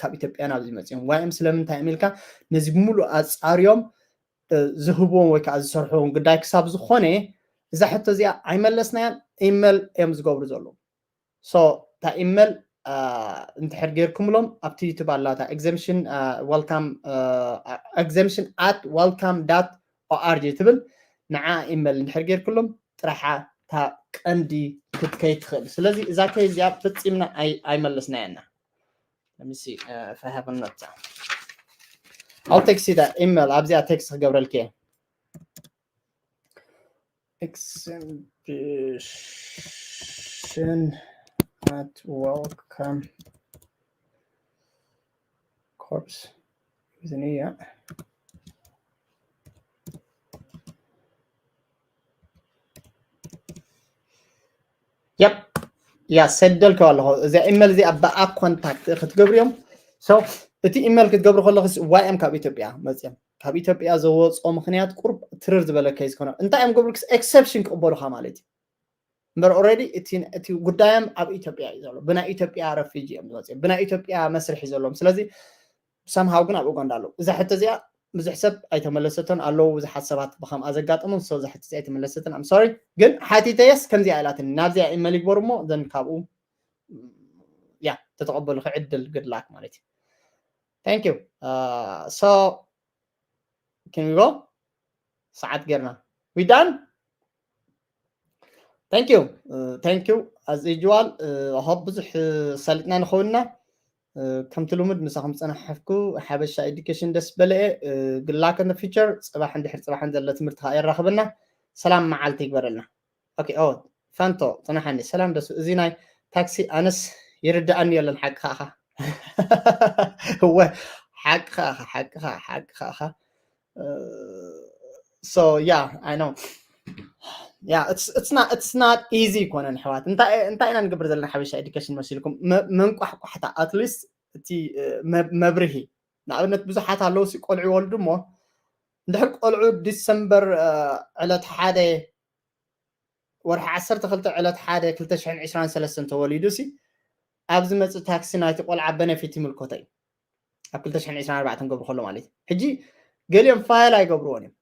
ካብ ኢትዮጵያ ናብዚ መፅኦም ዋይ እዮም ስለምንታይ እዮም ኢልካ ነዚ ብምሉእ ኣፃርዮም ዝህብዎም ወይ ከዓ ዝሰርሕዎም ግዳይ ክሳብ ዝኾነ እዛ ሕቶ እዚኣ ኣይመለስናያን። ኢሜል እዮም ዝገብሩ ዘለዉ። So እታ ኢሜል እንድሕር ጌርኩምሎም ኣብቲ ዩቱብ ኣላ እታ exemption welcome exemption at welcome dot org ትብል ንዓ ኢሜል እንድሕር ጌርኩሎም ጥራሓ እታ ቀንዲ ክትከይድ ትኽእል። ስለዚ እዛ ኬዝ እዚኣ ፈፂምና ኣይመለስናያ ኢና። Let me see if I have a note. I'll text you that email ኣብዚኣ ቴክስት ክገብረልክ እየ። Exemption at welcome corps with an E. Yep. ያ ሰደልከ ኣለኹ እዚኣ ኢሜል እዚኣ ብኣ ኮንታክት ክትገብርዮም። So እቲ ኢሜል ክትገብሩ ከለኹ ዋይ እዮም ካብ ኢትዮጵያ መፅኦም ካብ ኢትዮጵያ ዘወፅኦ ምክንያት ቁርብ ትርር ዝበለ ኬዝ ኮነ እንታይ እዮም ገብሩ exception ክቕበሉካ ማለት እዩ። እምበር already እቲ ጉዳዮም ኣብ ኢትዮጵያ እዩ ዘሎ። ብናይ ኢትዮጵያ ረፊጂ እዮም ዝመፅኦም ብናይ ኢትዮጵያ መስርሒ ዘለዎም። ስለዚ somehow ግን ኣብ ኡጋንዳ ኣለዉ። እዛ ሕቶ እዚኣ ብዙሕ ሰብ ኣይተመለሰቶን ኣለዉ ብዙሓት ሰባት ብከምኣ ዘጋጠሞም። So እዛ ሕቶ እዚኣ ኣይተመለሰትን። I'm sorry ግን ሓቲተየስ ከምዚኣ ኢላትኒ ናብዚኣ ኢሜል ይግበሩ እሞ then ካብኡ ያ ተተቐበሉ ዕድል good luck ማለት እዩ። Thank you. So can we go? ሰዓት ጌርና we done? Thank you. Thank you as usual. I hope ብዙሕ ሰሊጥና ንኸውንና። ከምቲ ልሙድ ምሳኹም ዝፀናሕኩ ሓበሻ ኤዱኬሽን ደስ በለየ። Good luck in the future. ፅባሕ እንድሕር ፅባሕን ዘሎ ትምህርቲ ከዓ የራኽበና። ሰላም መዓልቲ ይግበረልና። ኦኬ ኦ ፈንቶ ፅናሓኒ ሰላም ደሱ እዚ ናይ ታክሲ ኣነስ ይርዳኣኒ የለን ሓቅኻ ኢኻ። እወ ሓቅኻ ኢኻ ሓቅኻ ሓቅኻ ኢኻ። So yeah, I know. Yeah, it's it's not it's not easy ይኮነን ኣሕዋት። እንታይ እንታይ ኢና ንገብር ዘለና ሓበሻ ኤዱኬሽን መሲልኩም? መንቋሕቋሕታ at least እቲ መብርሂ። ንኣብነት ብዙሓት ኣለዉ ሲ ቆልዑ ይወልዱ እሞ እንድሕር ቆልዑ ዲሰምበር ዕለት ሓደ ወርሒ ዓሰርተ ክልተ ዕለት ሓደ ክልተ ሽሕን ዕስራን ሰለስተን ተወሊዱ ሲ ኣብ ዝመፅእ ታክሲ ናይቲ ቆልዓ በነፊት ይምልከቶ እዩ። ኣብ ክልተ ሽሕን ዕስራን ኣርባዕተን ገብሩ ከሎ ማለት እዩ። ሕጂ ገሊኦም ፋይል ኣይገብርዎን እዮም።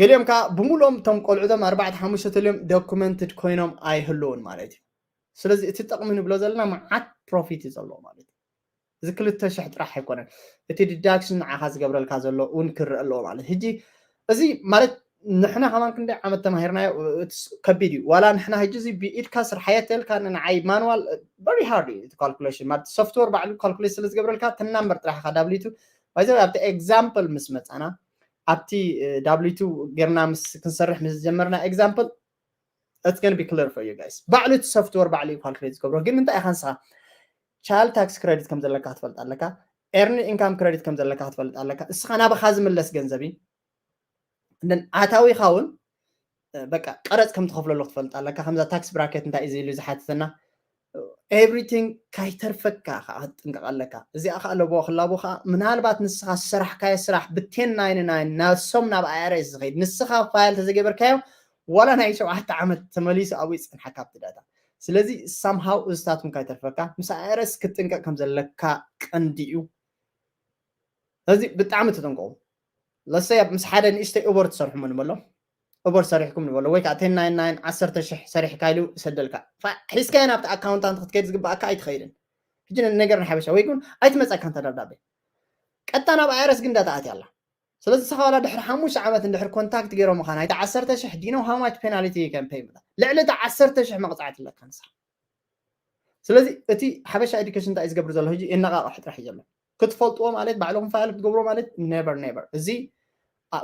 ገሊኦም ከዓ ብምሉኦም እቶም ቆልዑ ቶም ኣርባዕተ ሓሙሽተ ተልዮም ዶኩመንትድ ኮይኖም ኣይህልውን ማለት እዩ። ስለዚ እቲ ጥቕሚ ንብሎ ዘለና መዓት ፕሮፊት እዩ ዘለዎ ማለት እዩ። እዚ ክልተ ሽሕ ጥራሕ ኣይኮነን እቲ ዲዳክሽን ንዓኻ ዝገብረልካ ዘሎ እውን ክረአ ኣለዎ ማለት ሕጂ እዚ ማለት ንሕና ከማን ክንደይ ዓመት ተማሂርናዮ ከቢድ እዩ። ዋላ ንሕና ሕጂ እዚ ብኢድካ ስርሓዮ ተልካ ንዓይ ማንዋል very hard እዩ እቲ ካልኩሌሽን ማለት ሶፍትወር ባዕሉ ካልኩሌት ስለ ዝገብረልካ ትናምበር ጥራሕ ኢኻ ዳብሊቱ ባይዘ ኣብቲ ኤግዛምፕል ምስ መፃና ኣብቲ ዳብሊቱ ጌርና ምስ ክንሰርሕ ምስ ዝጀመርና ኤግዛምፕል it's gonna be clear for you guys። ባዕሉ እቲ ሶፍትወር ባዕሉ እዩ ካልኩሌት ዝገብሮ። ግን እንታይ ኢኻ ንስኻ ቻይልድ ታክስ ክሬዲት ከም ዘለካ ክትፈልጥ ኣለካ። ኤርኒድ ኢንካም ክሬዲት ከም ዘለካ ክትፈልጥ ኣለካ። ንስኻ ናባኻ ዝምለስ ገንዘብ እዩ። ኣታዊኻ እውን በቃ ቀረፅ ከም ትኸፍለሉ ክትፈልጥ ኣለካ። ከምዛ ታክስ ብራኬት እንታይ እዩ ኢሉ ዝሓትተና ኤቭሪቲንግ ካይተርፈካ ከዓ ክትጥንቀቕ ኣለካ። እዚኣ ከዓ ለቦ ክላቦ ከዓ ምናልባት ንስኻ ዝሰራሕካዮ ስራሕ ብቴን ናይን ናይን ናሶም ናብ ኣይኣርኤስ ዝኸይድ ንስኻ ፋይል ተዘገበርካዮ ዋላ ናይ ሸውዓተ ዓመት ተመሊሱ ኣብኡ ይፀንሓካ ኣብቲ ዳታ። ስለዚ ሳምሃው እዝታት እውን ካይተርፈካ ምስ ኣይኣርኤስ ክትጥንቀቕ ከም ዘለካ ቀንዲ እዩ። እዚ ብጣዕሚ ተጠንቀቑ። ለሰይ ኣብ ምስ ሓደ ንእሽተይ ኡበር ትሰርሑ ንበሎ ኡበር ሰሪሕኩም ንበሎ ወይ ከዓ ቴን ናይን ናይን ዓሰርተ ሽሕ ሰሪሕካ ኢሉ ይሰደልካ ሒዝካዮ ናብቲ ኣካውንታንት ክትከይድ ዝግባኣካ ኣይትኸይድን። ሕጂ ነገር ንሓበሻ ወይ ግን ኣይትመፀካ እንተ ደብዳቤ ቀጥታ ናብ ኣይኣርኤስ ግን ዳታ ኣትያ ኣላ። ስለዚ ንስኻ ዋላ ድሕሪ ሓሙሽተ ዓመት እንድሕር ኮንታክት ገይሮምኻ ናይቲ ዓሰርተ ሽሕ do you know how much penalty you can pay ልዕሊ እቲ ዓሰርተ ሽሕ መቕፃዕቲ ኣለካ ንስኻ። ስለዚ እቲ ሓበሻ ኤዱኬሽን እንታይ እዩ ዝገብር ዘሎ? ሕጂ የነቃቕሕ ጥራሕ እዩ ዘሎ። ክትፈልጥዎ ማለት ባዕልኹም ፋይል ክትገብርዎ ማለት never never። እዚ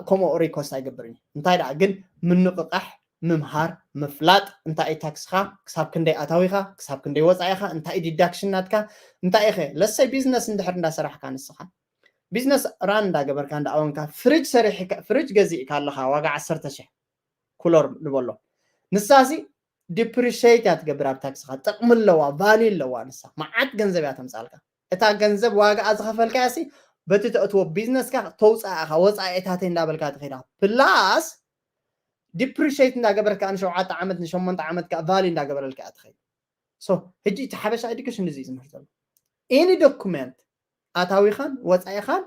ከምኡ ሪኮስት ኣይገብርን እዩ። እንታይ ደኣ ግን ምንቕቓሕ፣ ምምሃር፣ ምፍላጥ፣ እንታይ እዩ ታክስኻ፣ ክሳብ ክንደይ ኣታዊኻ፣ ክሳብ ክንደይ ወፃኢኻ፣ እንታይ እዩ ዲዳክሽን ናትካ፣ እንታይ ኢኸ ለሰይ ቢዝነስ እንድሕር እንዳሰራሕካ ንስኻ ቢዝነስ ራን እንዳገበርካ እንዳኣወንካ ፍሪጅ ሰሪሕካ ፍሪጅ ገዚእካ ኣለኻ ዋጋ ዓሰርተ ሽሕ ኩለር ንበሎ ንሳሲ ዲፕሪሽት እያ ትገብር ኣብ ታክስኻ ጥቕሚ ኣለዋ ቫልዩ ኣለዋ ንሳ መዓት ገንዘብ እያ ተምፃልካ እታ ገንዘብ ዋጋኣ ዝኸፈልካያ ሲ በቲ ተእትዎ ቢዝነስካ ተውፃእኻ ወፃኢታተይ እንዳበልካ ትኸዳ ፕላስ ዲፕሪሽት እንዳገበርካ ንሸውዓተ ዓመት ንሸሞንተ ዓመት ከዓ ቫልዩ እንዳገበረልካ እያ ትኸይድ ሶ ሕጂ እቲ ሓበሻ ኤዱኬሽን እዚ እዩ ዝምህር ዘሎ ኤኒ ዶኩመንት ኣታዊኻን ወፃኢኻን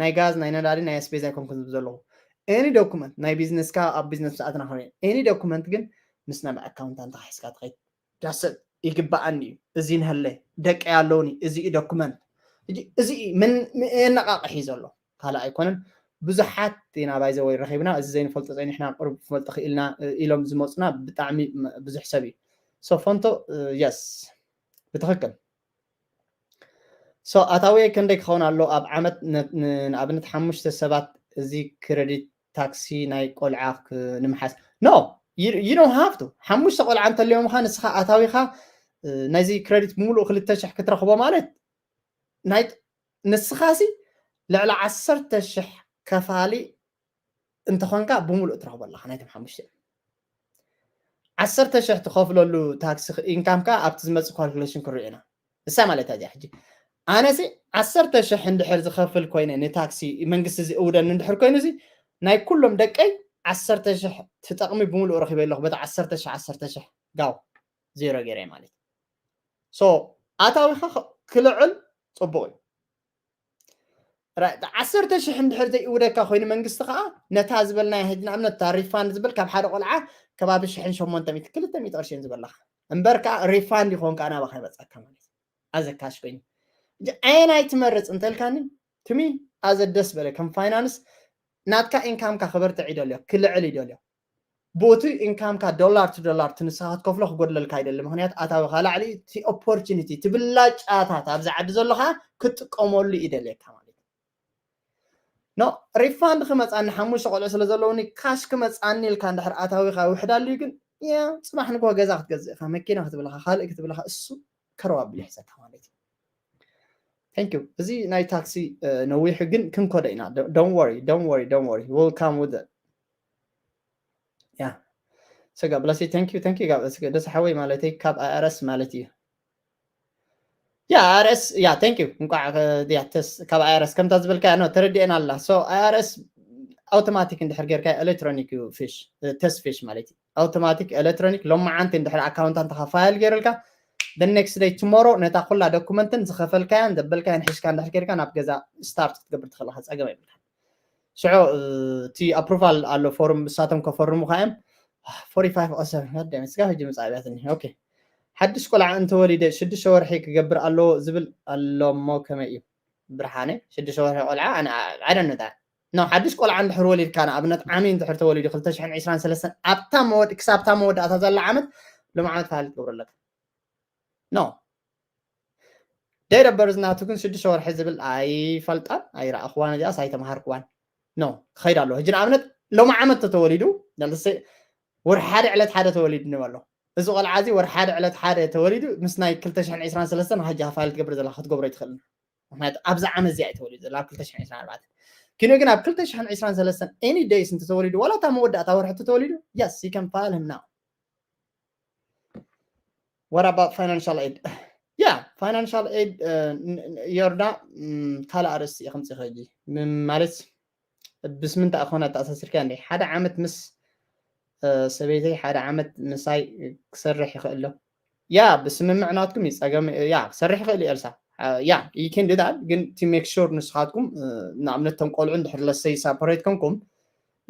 ናይ ጋዝ ናይ ነዳዲ ናይ ኣስቤዛ ኣይኮንኩን ዝብ ዘለኹ ኤኒ ዶኩመንት ናይ ቢዝነስካ ኣብ ቢዝነስ ሰዓትና ክረ ኤኒ ዶኩመንት ግን ምስ ናይ ኣካውንታንት ተሓሒዝካ ትኸይድ ዳሰት ይግባኣኒ እዩ እዚ ንሀለ ደቀይ ኣለውኒ እዚ እዩ ዶኩመንት እዚ የነቃቅሕ እዩ ዘሎ ካልእ ኣይኮነን ብዙሓት ኢና ባይዘ ወይ ረኺብና እዚ ዘይንፈልጦ ፀኒሕና ቅሩብ ክፈልጦ ክኢልና ኢሎም ዝመፁና ብጣዕሚ ብዙሕ ሰብ እዩ ሶ ፎንቶ የስ ብትኽክል ሶ ኣታዊ ክንደይ ክኸውን ኣሎ ኣብ ዓመት ንኣብነት ሓሙሽተ ሰባት እዚ ክረዲት ታክሲ ናይ ቆልዓ ንምሓዝ no you don't have to ሓሙሽተ ቆልዓ እንተልዮምካ ንስኻ ኣታዊኻ ናይዚ ክረዲት ብምሉእ ክልተ ሽሕ ክትረኽቦ ማለት ናይ ንስኻሲ ልዕሊ ዓሰርተ ሽሕ ከፋሊ እንተኾንካ ብምሉእ ትረኽቦ ኣለኻ ናይቶም ሓሙሽተ ዓሰርተ ሽሕ ትኸፍለሉ ታክሲ ኢንካምካ ኣብቲ ዝመፅእ ካልኩሌሽን ክሪኦ ኢና እሳ ማለት እዚኣ ሕጂ ኣነሲ ዓሰርተ ሽሕ እንድሕር ዝኸፍል ኮይነ ንታክሲ መንግስቲ ዝእውደኒ እንድሕር ኮይኑ እዚ ናይ ኩሎም ደቀይ ዓሰርተ ሽሕ ትጠቕሚ ብምሉእ ረኺበ ኣለኹ በቲ ዓሰርተ ሽሕ ዓሰርተ ሽሕ ጋው ዜሮ ገይረ ማለት ሶ ኣታዊኻ ክልዕል ፅቡቅ እዩ ዓሰርተ ሽሕ እንድሕር ዘይእውደካ ኮይኑ መንግስቲ ከዓ ነታ ዝበልናያ ሕጂ ንኣብነት እታ ሪፋንድ ዝብል ካብ ሓደ ቆልዓ ከባቢ ሽሕን ሸሞንተ ሚእቲ ክልተ ሚእቲ ቅርሽን ዝበላካ እምበር ከዓ ሪፋንድ ይኮን ከዓ ናባካ ይመፀካ ማለት ኣዘካሽ ኮይኑ ኣየናይ ትመርፅ እንተልካኒ ትሚ ኣዘ ደስ በለ ከም ፋይናንስ ናትካ ኢንካምካ ክበርትዕ ይደልዮ ክልዕል ይደልዮ ቦቲ ኢንካምካ ዶላር ቱ ዶላር ትንስኻ ክትከፍሎ ክጎድለልካ ይደሊ ምክንያት ኣታዊካ ላዕሊ እቲ ኦፖርቹኒቲ ትብላጫታት ኣብዚ ዓዲ ዘሎ ከዓ ክጥቀመሉ ይደልየካ ማለት ኖ ሪፋንድ ክመፃኒ ሓሙሽተ ቆልዑ ስለ ዘለውኒ ካሽ ክመፃኒ ኢልካ እንድሕር ኣታዊካ ውሕዳሉ ግን ያ ፅባሕ ንግሆ ገዛ ክትገዝእካ መኪና ክትብልካ ካልእ ክትብልካ እሱ ከረባብል ይሕዘካ ማለት እዩ thank you እዚ ናይ ታክሲ ነዊሑ ግን ክንኮደ ኢና don't worry don't worry don't worry will come with it yeah ስጋ ብለሲ thank you thank you ጋብ ስጋ ደስ ሓወይ ማለተይ ካብ ኣይኣረስ ማለት እዩ ያ ኣይኣረስ ያ thank you እንቋዕ ያ ተስ ካብ ኣይኣረስ ከምታ ዝበልካ ኖ ተረዲኤና ኣላ so ኣይኣረስ ኣውቶማቲክ እንድሕር ጌርካ ኤሌክትሮኒክ እዩ ፊሽ ተስ ፊሽ ማለት እዩ ኣውቶማቲክ ኤሌክትሮኒክ ሎማዓንቲ እንድሕር ኣካውንት እንተኻ ፋይል ገይሩልካ the next day tomorrow ነታ ኩላ ዶኩመንትን ዝኸፈልካያን ዘበልካያን ሒዝካ እንድሕር ጌርካ ናብ ገዛ ስታርት ክትገብር ትኽእል ኢኻ ፀገም የብልካ ሽዑ እቲ ኣፕሩቫል ኣሎ ፎርም ንሳቶም ከፈርሙካ እዮም ፎርቲ ፋይቭ ኦሰብ ስጋ ሕጂ ምፃብያትኒ ኦኬ ሓድሽ ቆልዓ እንተወሊደ ሽዱሽተ ወርሒ ክገብር ኣለዎ ዝብል ኣሎ እሞ ከመይ እዩ ብርሃነ ሽዱሽተ ወርሒ ቆልዓ ኣነ ኣይደነታ ኖ ሓድሽ ቆልዓ እንድሕር ወሊድካ ንኣብነት ዓሚ እንድሕር ተወሊዱ ክልተ ሽሕን ዕስራን ሰለስተን ኣብታ መወድ ክሳብታ መወዳእታ ዘላ ዓመት ሎም ዓመት ፋይል ትገብሩ ኣለካ ኖ ደይረበር ዝናቱ ግን ሽዱሽተ ወርሒ ዝብል ኣይፈልጣን ኣይረኣኽዋን እዚኣስ ኣይተምሃርክዋን ኖ ክኸይድ ኣለዎ ሕጂ ንኣብነት ሎም ዓመት ተተወሊዱ ወርሒ ሓደ ዕለት ሓደ ተወሊዱ ንበሎ እዚ ቆልዓ እዚ ወርሒ ሓደ ዕለት ሓደ ተወሊዱ ምስ ናይ ክልተ ሽሕን ዕስራን ሰለስተን ሕጂ ፋይል ትገብር ዘላ ክትገብሮ ይትኽእል ምክንያቱ ኣብዛ ዓመት እዚኣ እዩ ተወሊዱ ዘላ ኣብ ክልተ ሽሕን ዕስራን ኣርባዕተን ኪኖ ግን ኣብ ክልተ ሽሕን ዕስራን ሰለስተን ኤኒ ደይስ እንተተወሊዱ ዋላ እታ መወዳእታ ወርሒ ተተወሊዱ yes you can file him now what about financial aid yeah financial aid ዮርዳ ካልእ ኣርእስቲ እየ ከምፅእ ሕጂ ማለት ብስምንታይ ኮነ ኣተኣሳሲርካ እንደ ሓደ ዓመት ምስ ሰበይተይ ሓደ ዓመት ምሳይ ክሰርሕ ይኽእል ዶ ያ ብስምምዕ ናትኩም ይፀገም ያ ክሰርሕ ይኽእል እዩ ኤልሳ ያ you can do that ግን to make sure ንስኻትኩም ንኣብነት ቶም ቆልዑ እንድሕር ለሰይ ሳፖሬት ኮንኩም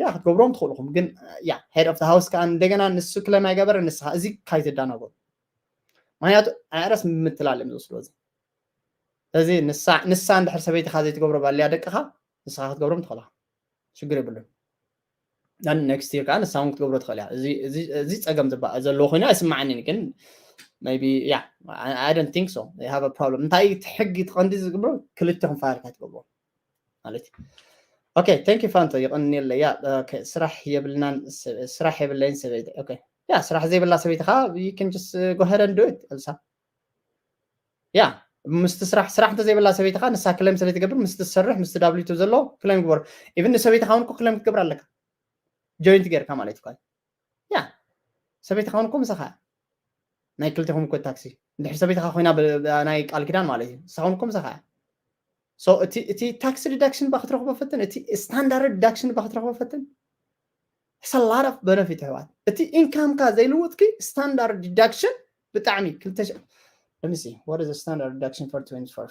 ያ ክትገብሮም ትኽእልኹም ግን ያ head of the house ከዓ እንደገና ንሱ ክለማ ይገበረ ንስኻ እዚ ካይትዳናጎ ምክንያቱ ኣረስ ምትላል እዮም ዝወስድዎ እዚ እዚ ንሳ ንሳ እንድሕር ሰበይትኻ ዘይትገብሮ ባልያ ደቅኻ ንስኻ ክትገብሮም ትኽእላ ሽግር የብሉን ን next year ከዓ ንሳ እውን ክትገብሮ ትኽእል እያ እዚ ፀገም ዘለዎ ኮይኑ ኣይስማዓኒን ግን maybe yeah, I, I don't think so, they have a problem። እንታይ እቲ ሕጊ ትቐንዲ ዝገብሮ ክልተኹም ፋይልካ ትገብሮ ማለት እዩ። Okay, thank you ፋንቶ፣ ይቐንየለይ። Yeah, okay፣ ስራሕ የብልናን፣ ስራሕ የብለይን ሰበይቲ። Okay፣ yeah፣ ስራሕ ዘይብላ ሰበይቲ ኸዓ you can just go ahead and do it። ኤልሳ፣ yeah፣ ምስቲ ስራሕ ስራሕ እንተዘይብላ ሰበይቲ ኸዓ ንሳ ክሌም ስለ ትገብር ምስቲ ትሰርሕ ምስቲ ዳብሊው ቱ ዘሎ ክሌም ግበር። ኢቭን ንሰበይቲ ኸዓ እኮ ክሌም ክትገብር ኣለካ፣ ጆይንት ጌርካ ማለት እዩ። Yeah፣ ሰበይቲ ኸዓ እኮ ምሳኻ ናይ ክልቴኹም እኮ ታክሲ፣ እንድሕር ሰበይትኻ ኮይና ብ-፣ ብ-፣ ናይ ቃል ኪዳን ማለት እዩ። ንስኻ እውን እኮ ምሳኻ እያ። So እቲ፣ እቲ ታክስ ዲዳክሽን ባ ክትረኽቦ ፈትን፣ እቲ ስታንዳርድ ዲዳክሽን ባ ክትረኽቦ ፈትን። It's a lot of benefit ኣሕዋት። እቲ ኢንካምካ ዘይልውጥኪ ስታንዳርድ ዲዳክሽን ብጣዕሚ ክልተ ሺሕ፣ let me see, what is the standard deduction for twenty-four?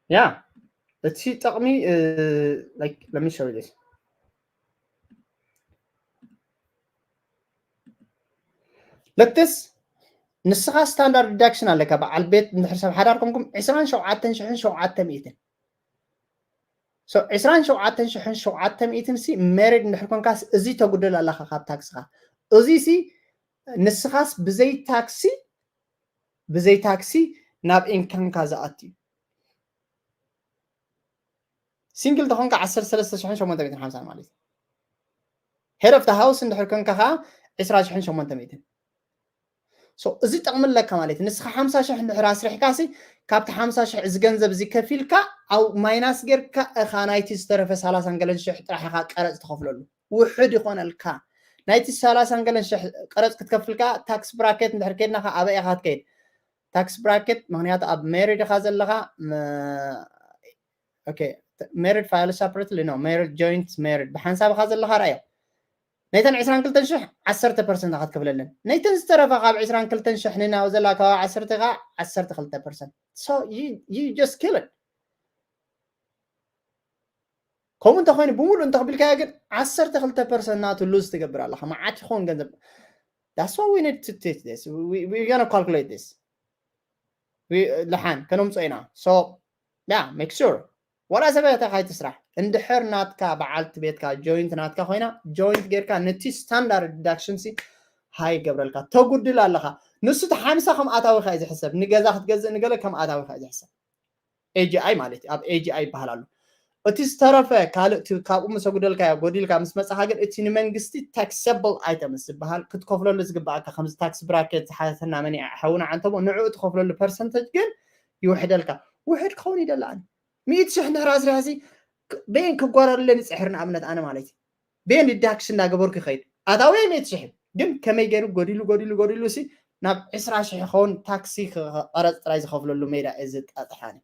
Yeah, እቲ ጥቕሚ፣ uh, like, let me show you this. Let's፣ ንስኻ ስታንዳርድ ዲዳክሽን ኣለካ። በዓል ቤት እንድሕር ሰብ ሓዳር ኮንኩም ዕስራን ሸውዓተን ሽሕን ሸውዓተ ሚእትን። So ዕስራን ሸውዓተን ሽሕን ሸውዓተ ሚእትን ሲ ሜሪድ እንድሕር ኮንካስ እዚ ተጉድል ኣለኻ ካብ ታክስኻ። እዚ ሲ ንስኻስ ብዘይ ታክሲ፣ ብዘይ ታክሲ ናብ ኢንካምካ ዝኣቱ እዩ። ሲንግል ተኾንካ ዓሰርተ ሰለስተ ሽሕን ሸሞንተ ሚእትን ሓምሳን ማለት እዩ። ሄድ ኦፍ ሃውስ እንድሕር ኮንካ ከዓ ዕስራ ሽሕን ሸሞንተ ሚእትን። So እዚ ጥቕሚ ኣለካ ማለት እዩ። ንስኻ ሓምሳ ሽሕ እንድሕር ኣስሪሕካ ሲ ካብቲ ሓምሳ ሽሕ እዚ ገንዘብ እዚ ከፊልካ ኣብ ማይናስ ጌርካ እኻ ናይቲ ዝተረፈ ሰላሳን ገለን ሽሕ ጥራሕ ኢኻ ቀረፅ ትኸፍለሉ። ውሑድ ይኾነልካ። ናይቲ ሰላሳን ገለን ሽሕ ቀረፅ ክትከፍልካ ታክስ ብራኬት እንድሕር ከይድና ከዓ ኣበይ ኢኻ ትከይድ? ታክስ ብራኬት፣ ምኽንያቱ ኣብ ሜሪድ ኢኻ ዘለኻ። ም-፣ okay፣ ሜሪድ ፋይል ሰፕሬትሊ ነው፣ ሜሪድ ጆይንት ሜሪድ ብሓንሳብ ኢኻ ዘለኻ። ራእዮ፣ ነተን ዕስራን ክልተን ሽሕ ዓሰርተ ፐርሰንት ኢኻ ትከፍለለን። ነተን ዝተረፋ ካብ ዕስራን ክልተን ሽሕ ንናው ዘላ ከባቢ ዓሰርተ ኢኻ፣ ዓሰርተ ክልተ ፐርሰንት። So you, you just kill it። ከምኡ እንተኾይኑ ብምሉእ እንተኽቢልካዮ ግን ዓሰርተ ክልተ ፐርሰንት ናቱ ሉዝ ትገብር ኣለኻ። መዓት ይኸውን ገንዘብ። That's why we need to teach this. We, we're gonna calculate this. We, ልሓን ከነምፅኦ ኢና። So yeah, make sure ዋላ ሰበይትኻ ኣይትስራሕ። እንድሕር ናትካ በዓልቲ ቤትካ ጆይንት ናትካ ኮይና ጆይንት ጌርካ ነቲ ስታንዳርድ ዲዳክሽን ሲ ሃይ ይገብረልካ። ተጉድል ኣለኻ። ንሱ እቲ ሓምሳ ከም ኣታዊኻ እዩ ዝሕሰብ። ንገዛ ክትገዝእ ንገለ ከም ኣታዊኻ እዩ ዝሕሰብ። ኤ ጂ ኣይ ማለት እዩ። ኣብ ኤ ጂ ኣይ ይበሃል ኣሎ። እቲ ዝተረፈ ካልእ እቲ ካብኡ ምስ ኣጉደልካዮ ጎዲልካ ምስ መጻኻ ግን እቲ ንመንግስቲ ታክሰብል ኣይተምስ ዝበሃል ክትከፍለሉ ዝግባኣካ ከምዚ ታክስ ብራኬት ዝሓተና መን እዩ ሓውና ዓንተቦ ንዕኡ ትኸፍለሉ ፐርሰንተጅ ግን ይውሕደልካ። ውሕድ ክኸውን ይደሊ ኣነ። ሚእቲ ሽሕ እንድሕር ኣስሪሐሲ ክ-፣ በየን ክጓዳድለን ይጽሕር ንኣብነት ኣነ ማለት እዩ። በየን ዲዳክሽን እናገበርኩ ይኸይድ። ኣታዊ ሚእቲ ሽሕ ግን ከመይ ገይሩ ጎዲሉ፣ ጎዲሉ፣ ጎዲሉ ሲ ናብ ዕስራ ሽሕ ይኸውን ታክሲ ክ-፣ ቀረጽ ጥራይ ዝኸፍለሉ ሜዳ እየ ዘጣጥሕ ኣነ።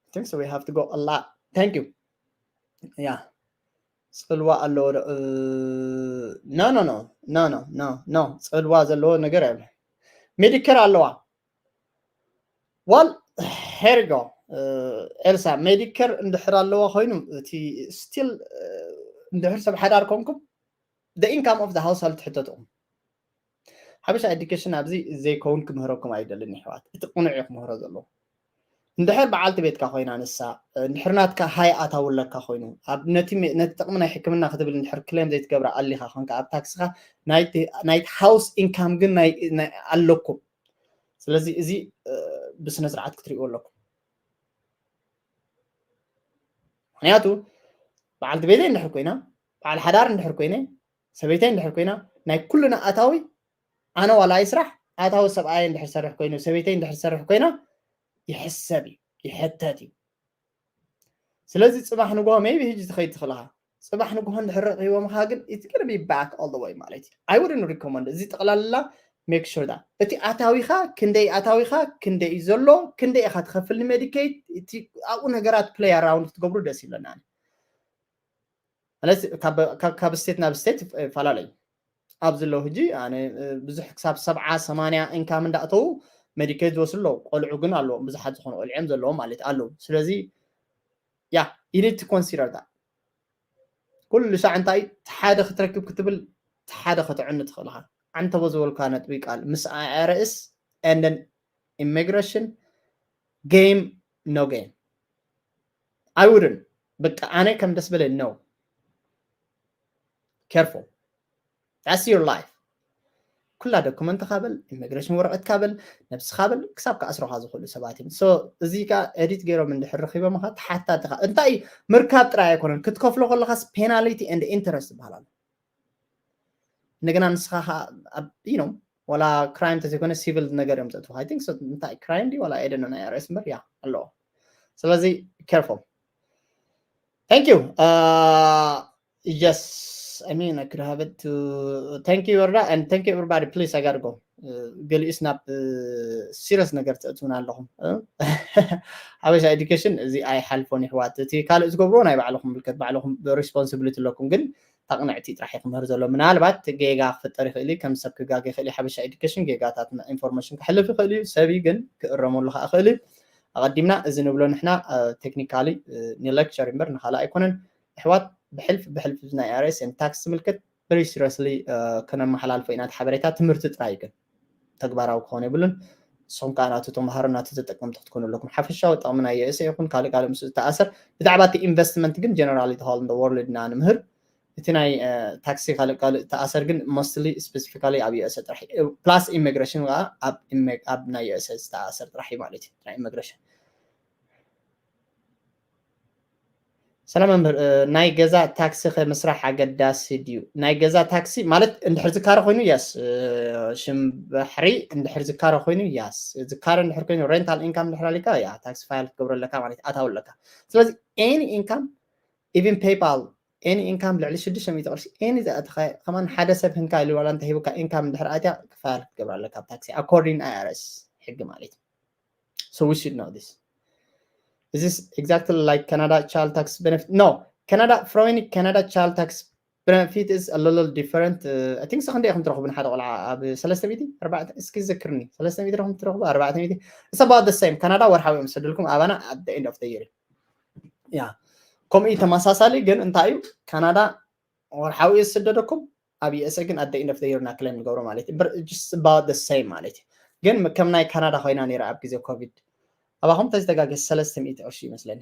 I think so we have to go a lot. Thank you. Yeah. ጽልዋ ኣለዎ ዶ? እ፣ no, no, no. No, no, no, no. ጽልዋ ዘለዎ ነገር የብሉ። ሜዲኬር ኣለዋ። Well, here you go. እ፣ ኤልሳ፣ ሜዲኬር እንድሕር ኣለዋ ኮይኑ፣ እቲ ስቲል፣ እ፣ እንድሕር ሰብ ሓዳር ኮንኩም፣ the income of the household ትሕተትኹም። ሓበሻ ኤዱኬሽን ኣብዚ ዘይከውን ክምህረኩም ኣይደልን፣ ኣሕዋት። እቲ ቅኑዕ እዩ ክምህሮ ዘለዎ። እንድሕር በዓልቲ ቤትካ ኮይና ንሳ፣ እንድሕር ናትካ ሃይ ኣታዊ ኣለካ ኮይኑ፣ ኣብ ነቲ ሜ-፣ ነቲ ጥቕሚ ናይ ሕክምና ክትብል እንድሕር ክሌም ዘይትገብራ ኣሊኻ ኮንካ፣ ኣብ ታክስኻ ናይቲ፣ ናይቲ ሃውስ ኢንካም ግን ናይ፣ ናይ ኣለኩም። ስለዚ እዚ፣ እ፣ ብስነ ስርዓት ክትሪእዎ ኣለኩም። ምኽንያቱ በዓልቲ ቤተይ እንድሕር ኮይና፣ በዓል ሓዳር እንድሕር ኮይነ፣ ሰበይተይ እንድሕር ኮይና፣ ናይ ኩልና ኣታዊ ኣነ ዋላ ኣይስራሕ፣ ኣታዊ ሰብኣይ እንድሕር ሰርሕ ኮይኑ፣ ሰበይተይ እንድሕር ሰርሕ ኮይና፣ ይሕሰብ እዩ፣ ይሕተት እዩ። ስለዚ ጽባሕ ንግሆ፣ ሜይቢ ሕጂ ትኸይድ ትኽእል ኢኻ። ጽባሕ ንግሆ እንድሕር ረኺቦምኻ ግን፣ it's gonna be back all the way ማለት እዩ። I wouldn't recommend። እዚ ጠቕላላ make sure that እቲ ኣታዊኻ ክንደይ፣ ኣታዊኻ ክንደይ እዩ ዘሎ፣ ክንደይ ኢኻ ትኸፍል ንሜዲኬድ፣ እቲ ኣብኡ ነገራት ፕሌይ ኣራውንድ ክትገብሩ ደስ ይብለና። ማለት ካብ፣ ካብ፣ ካብ ስቴት ናብ ስቴት ይፈላለ እዩ። ኣብዚ ኣለዉ ሕጂ ኣነ፣ እ፣ ብዙሕ ክሳብ ሰብዓ ሰማንያ ኢንካም እንዳእተዉ ሜዲኬድ ዝወስዱ ኣለዉ፣ ቆልዑ ግን ኣለዎም፣ ብዙሓት ዝኾኑ ቆልዑ እዮም ዘለዎም ማለት ኣለዉ። ስለዚ yeah, you need to consider that። ኩሉ ሳዕ እንታይ ሓደ ክትረክብ ክትብል ሓደ ከተዕኑ ትኽእል ኢኻ። ዓንተቦ ዝበልካ ነጥቢ ቃል ምስ I R S and then immigration game no game። I wouldn't። በቃ ኣነ ከም ደስ በለ no። Careful. That's your life። ኩላ ዶክመንትካ በል፣ ኢሚግሬሽን ወረቐትካ በል፣ ነብስካ በል፣ ክሳብ ክኣስሩካ ዝኽእሉ ሰባት እዮም። So እዚ ከኣ ኤዲት ገይሮም እንድሕር ረኺቦምካ ተሓታትኻ እንታይ ምርካብ ጥራይ ኣይኮነን፣ ክትከፍሎ ከለካስ ፔናሊቲ ኤንድ ኢንተረስት ይበሃል ኣሎ። እንደገና ንስኻ ከኣ you know ወላ ክራይም ተዘይኮነ ሲቪል ነገር እዮም ዘእትውካ። I think so። እንታይ ክራይም ድዩ ወላ I don't know፣ ናይ I R S እምበር ያ ኣለዎ። ስለዚ careful። Thank you. Yes, I mean, I could have it to thank you, Erda, and thank you, everybody. Please, I gotta go. ገሊኡስ ናብ ሲሪየስ ነገር ተእትውና ኣለኹም። ሓበሻ ኤዱኬሽን እዚ ኣይሓልፎን ይሕዋት። እቲ ካልእ ዝገብርዎ ናይ ባዕልኹም ምልከት፣ ባዕልኹም ሪስፖንሲቢሊቲ ኣለኩም። ግን ታቕንዕቲ ጥራሕ ክምህር ዘሎ። ምናልባት ጌጋ ክፍጠር ይኽእል እዩ፣ ከም ሰብ ክጋገ ይኽእል እዩ። ሓበሻ ኤዱኬሽን ጌጋታት ኢንፎርሜሽን ክሕልፍ ይኽእል እዩ። ሰብ እዩ ግን ክእረመሉ ከዓ ይኽእል እዩ። ኣቐዲምና እዚ ንብሎ ንሕና ቴክኒካሊ ንሌክቸር እምበር ንኻልእ ኣይኮነን። ኣሕዋት ብሕልፍ ብሕልፍ ናይ I R S and ታክስ ዝምልከት very seriously ከነመሓላልፎ ኢና። እቲ ሓበሬታ ትምህርቲ ጥራይ ግን ተግባራዊ ክኾን የብሉን። ንስኹም ከዓ ናቱ ተምሃሮ ናቱ ተጠቀምቲ ክትኮኑ ኣለኩም። ሓፈሻዊ ጥቕሚ ናይ U S A ይኹን ካልእ ካልእ ምስ ዝተኣሰር ብዛዕባ እቲ ኢንቨስትመንት ግን ጀነራሊ ተሃሉ እንደ ወርልድ ኢና ንምህር። እቲ ናይ ታክሲ ካልእ ካልእ ተኣሰር ግን mostly specifically ኣብ U S A ጥራሕ ፕላስ ኢሚግሬሽን ከዓ ኣብ ኢሜ- ኣብ ናይ U S A ዝተኣሰር ጥራሕ እዩ ማለት እዩ ናይ ኢሚግሬሽን። ሰላም መምህር፣ እ፣ ናይ ገዛ ታክሲ ከ ምስራሕ ኣገዳሲ ድዩ? ናይ ገዛ ታክሲ ማለት እንድሕር ዝካረ ኮይኑ ያስ ሽም ባሕሪ እንድሕር ዝካረ ኮይኑ ያስ ዝካረ እንድሕር ኮይኑ ሬንታል ኢንካም እንድሕር ኣሊካ ያ ታክሲ ፋይል ክትገብሮ ኣለካ ማለት ኣታው ኣለካ። ስለዚ ኤኒ ኢንካም ኢቨን ፔይፓል ኤኒ ኢንካም ልዕሊ ሽዱሽተ ሚእቲ ቅርሺ ኤኒ ዘእትኻዮ ከማን ሓደ ሰብ ህንካ ኢሉ ዋላ እንተሂቡካ ኢንካም እንድሕር ኣትያ ክፋል ክትገብር ኣለካ ኣብ ታክሲ ኣኮርዲን I R S ሕጊ ማለት እዩ። So we should know this. Is this exactly like Canada child tax benefit? No, Canada, from any Canada child tax benefit is a little different. Uh, I think ሰኸንደ ኢኹም ትረኽቡ ንሓደ ቆልዓ ኣብ ሰለስተ ሚእቲ ኣርባዕተ እስኪ ዘክርኒ ሰለስተ ሚእቲ ኢኹም ትረኽቡ ኣርባዕተ ሚእቲ። It's about the same. ካናዳ ወርሓዊ እዮም ዝሰደልኩም ኣባና at the end of the year። ያ ከምኡ እዩ ተመሳሳሊ ግን እንታይ እዩ ካናዳ ወርሓዊ እዩ ዝስደደኩም ኣብ U S A ግን at the end of the year እና ክሌም ንገብሮ ማለት እዩ። But just about the same ማለት እዩ። ግን ከም ናይ ካናዳ ኮይና ነይራ ኣብ ግዜ ኮቪድ ኣባኹም ተዝተጋገ ሰለስተ ሚእቲ ቅርሺ ይመስለኒ።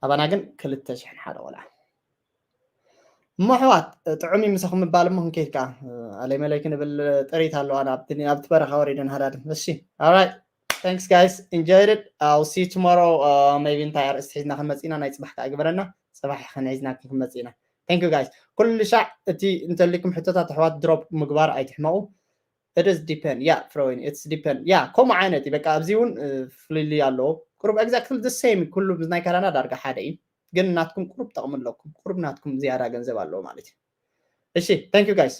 ኣባና ግን ክልተ ሽሕን ሓደ ቆልዓ። እሞ ኣሕዋት ጥዑም እዩ ምሳኹም ምባል እሞ ክንከይድ ከዓ ኣለይ መለይ ክንብል ጥሪት ኣለዋ ኣብቲ ኣብቲ በረኻ ወሪደን ሃዳድም። እሺ alright thanks guys enjoyed it. I'll see you tomorrow. Maybe እንታይ ኣርእስቲ ሒዝና ክንመጽእ ኢና ናይ ጽባሕ ከዓ ግበረና። ጽባሕ ክንሒዝና ክንመጽእ ኢና። Thank you guys. ኩሉ ሻዕ እቲ እንተሊኩም ሕቶታት ኣሕዋት ድሮፕ ምግባር ኣይትሕመቑ። It is depend yeah ፍረወይኒ it's depend yeah ከምኡ ዓይነት እዩ በቃ ኣብዚ እውን ፍልልይ ኣለዎ። ቁሩብ exactly the same ኩሉ ምስ ናይ ካናዳ ዳርጋ ሓደ እዩ። ግን ናትኩም ቁሩብ ጠቕሚ ኣለኩም ቁሩብ ናትኩም ዝያዳ ገንዘብ ኣለዎ ማለት እዩ። እሺ thank you guys.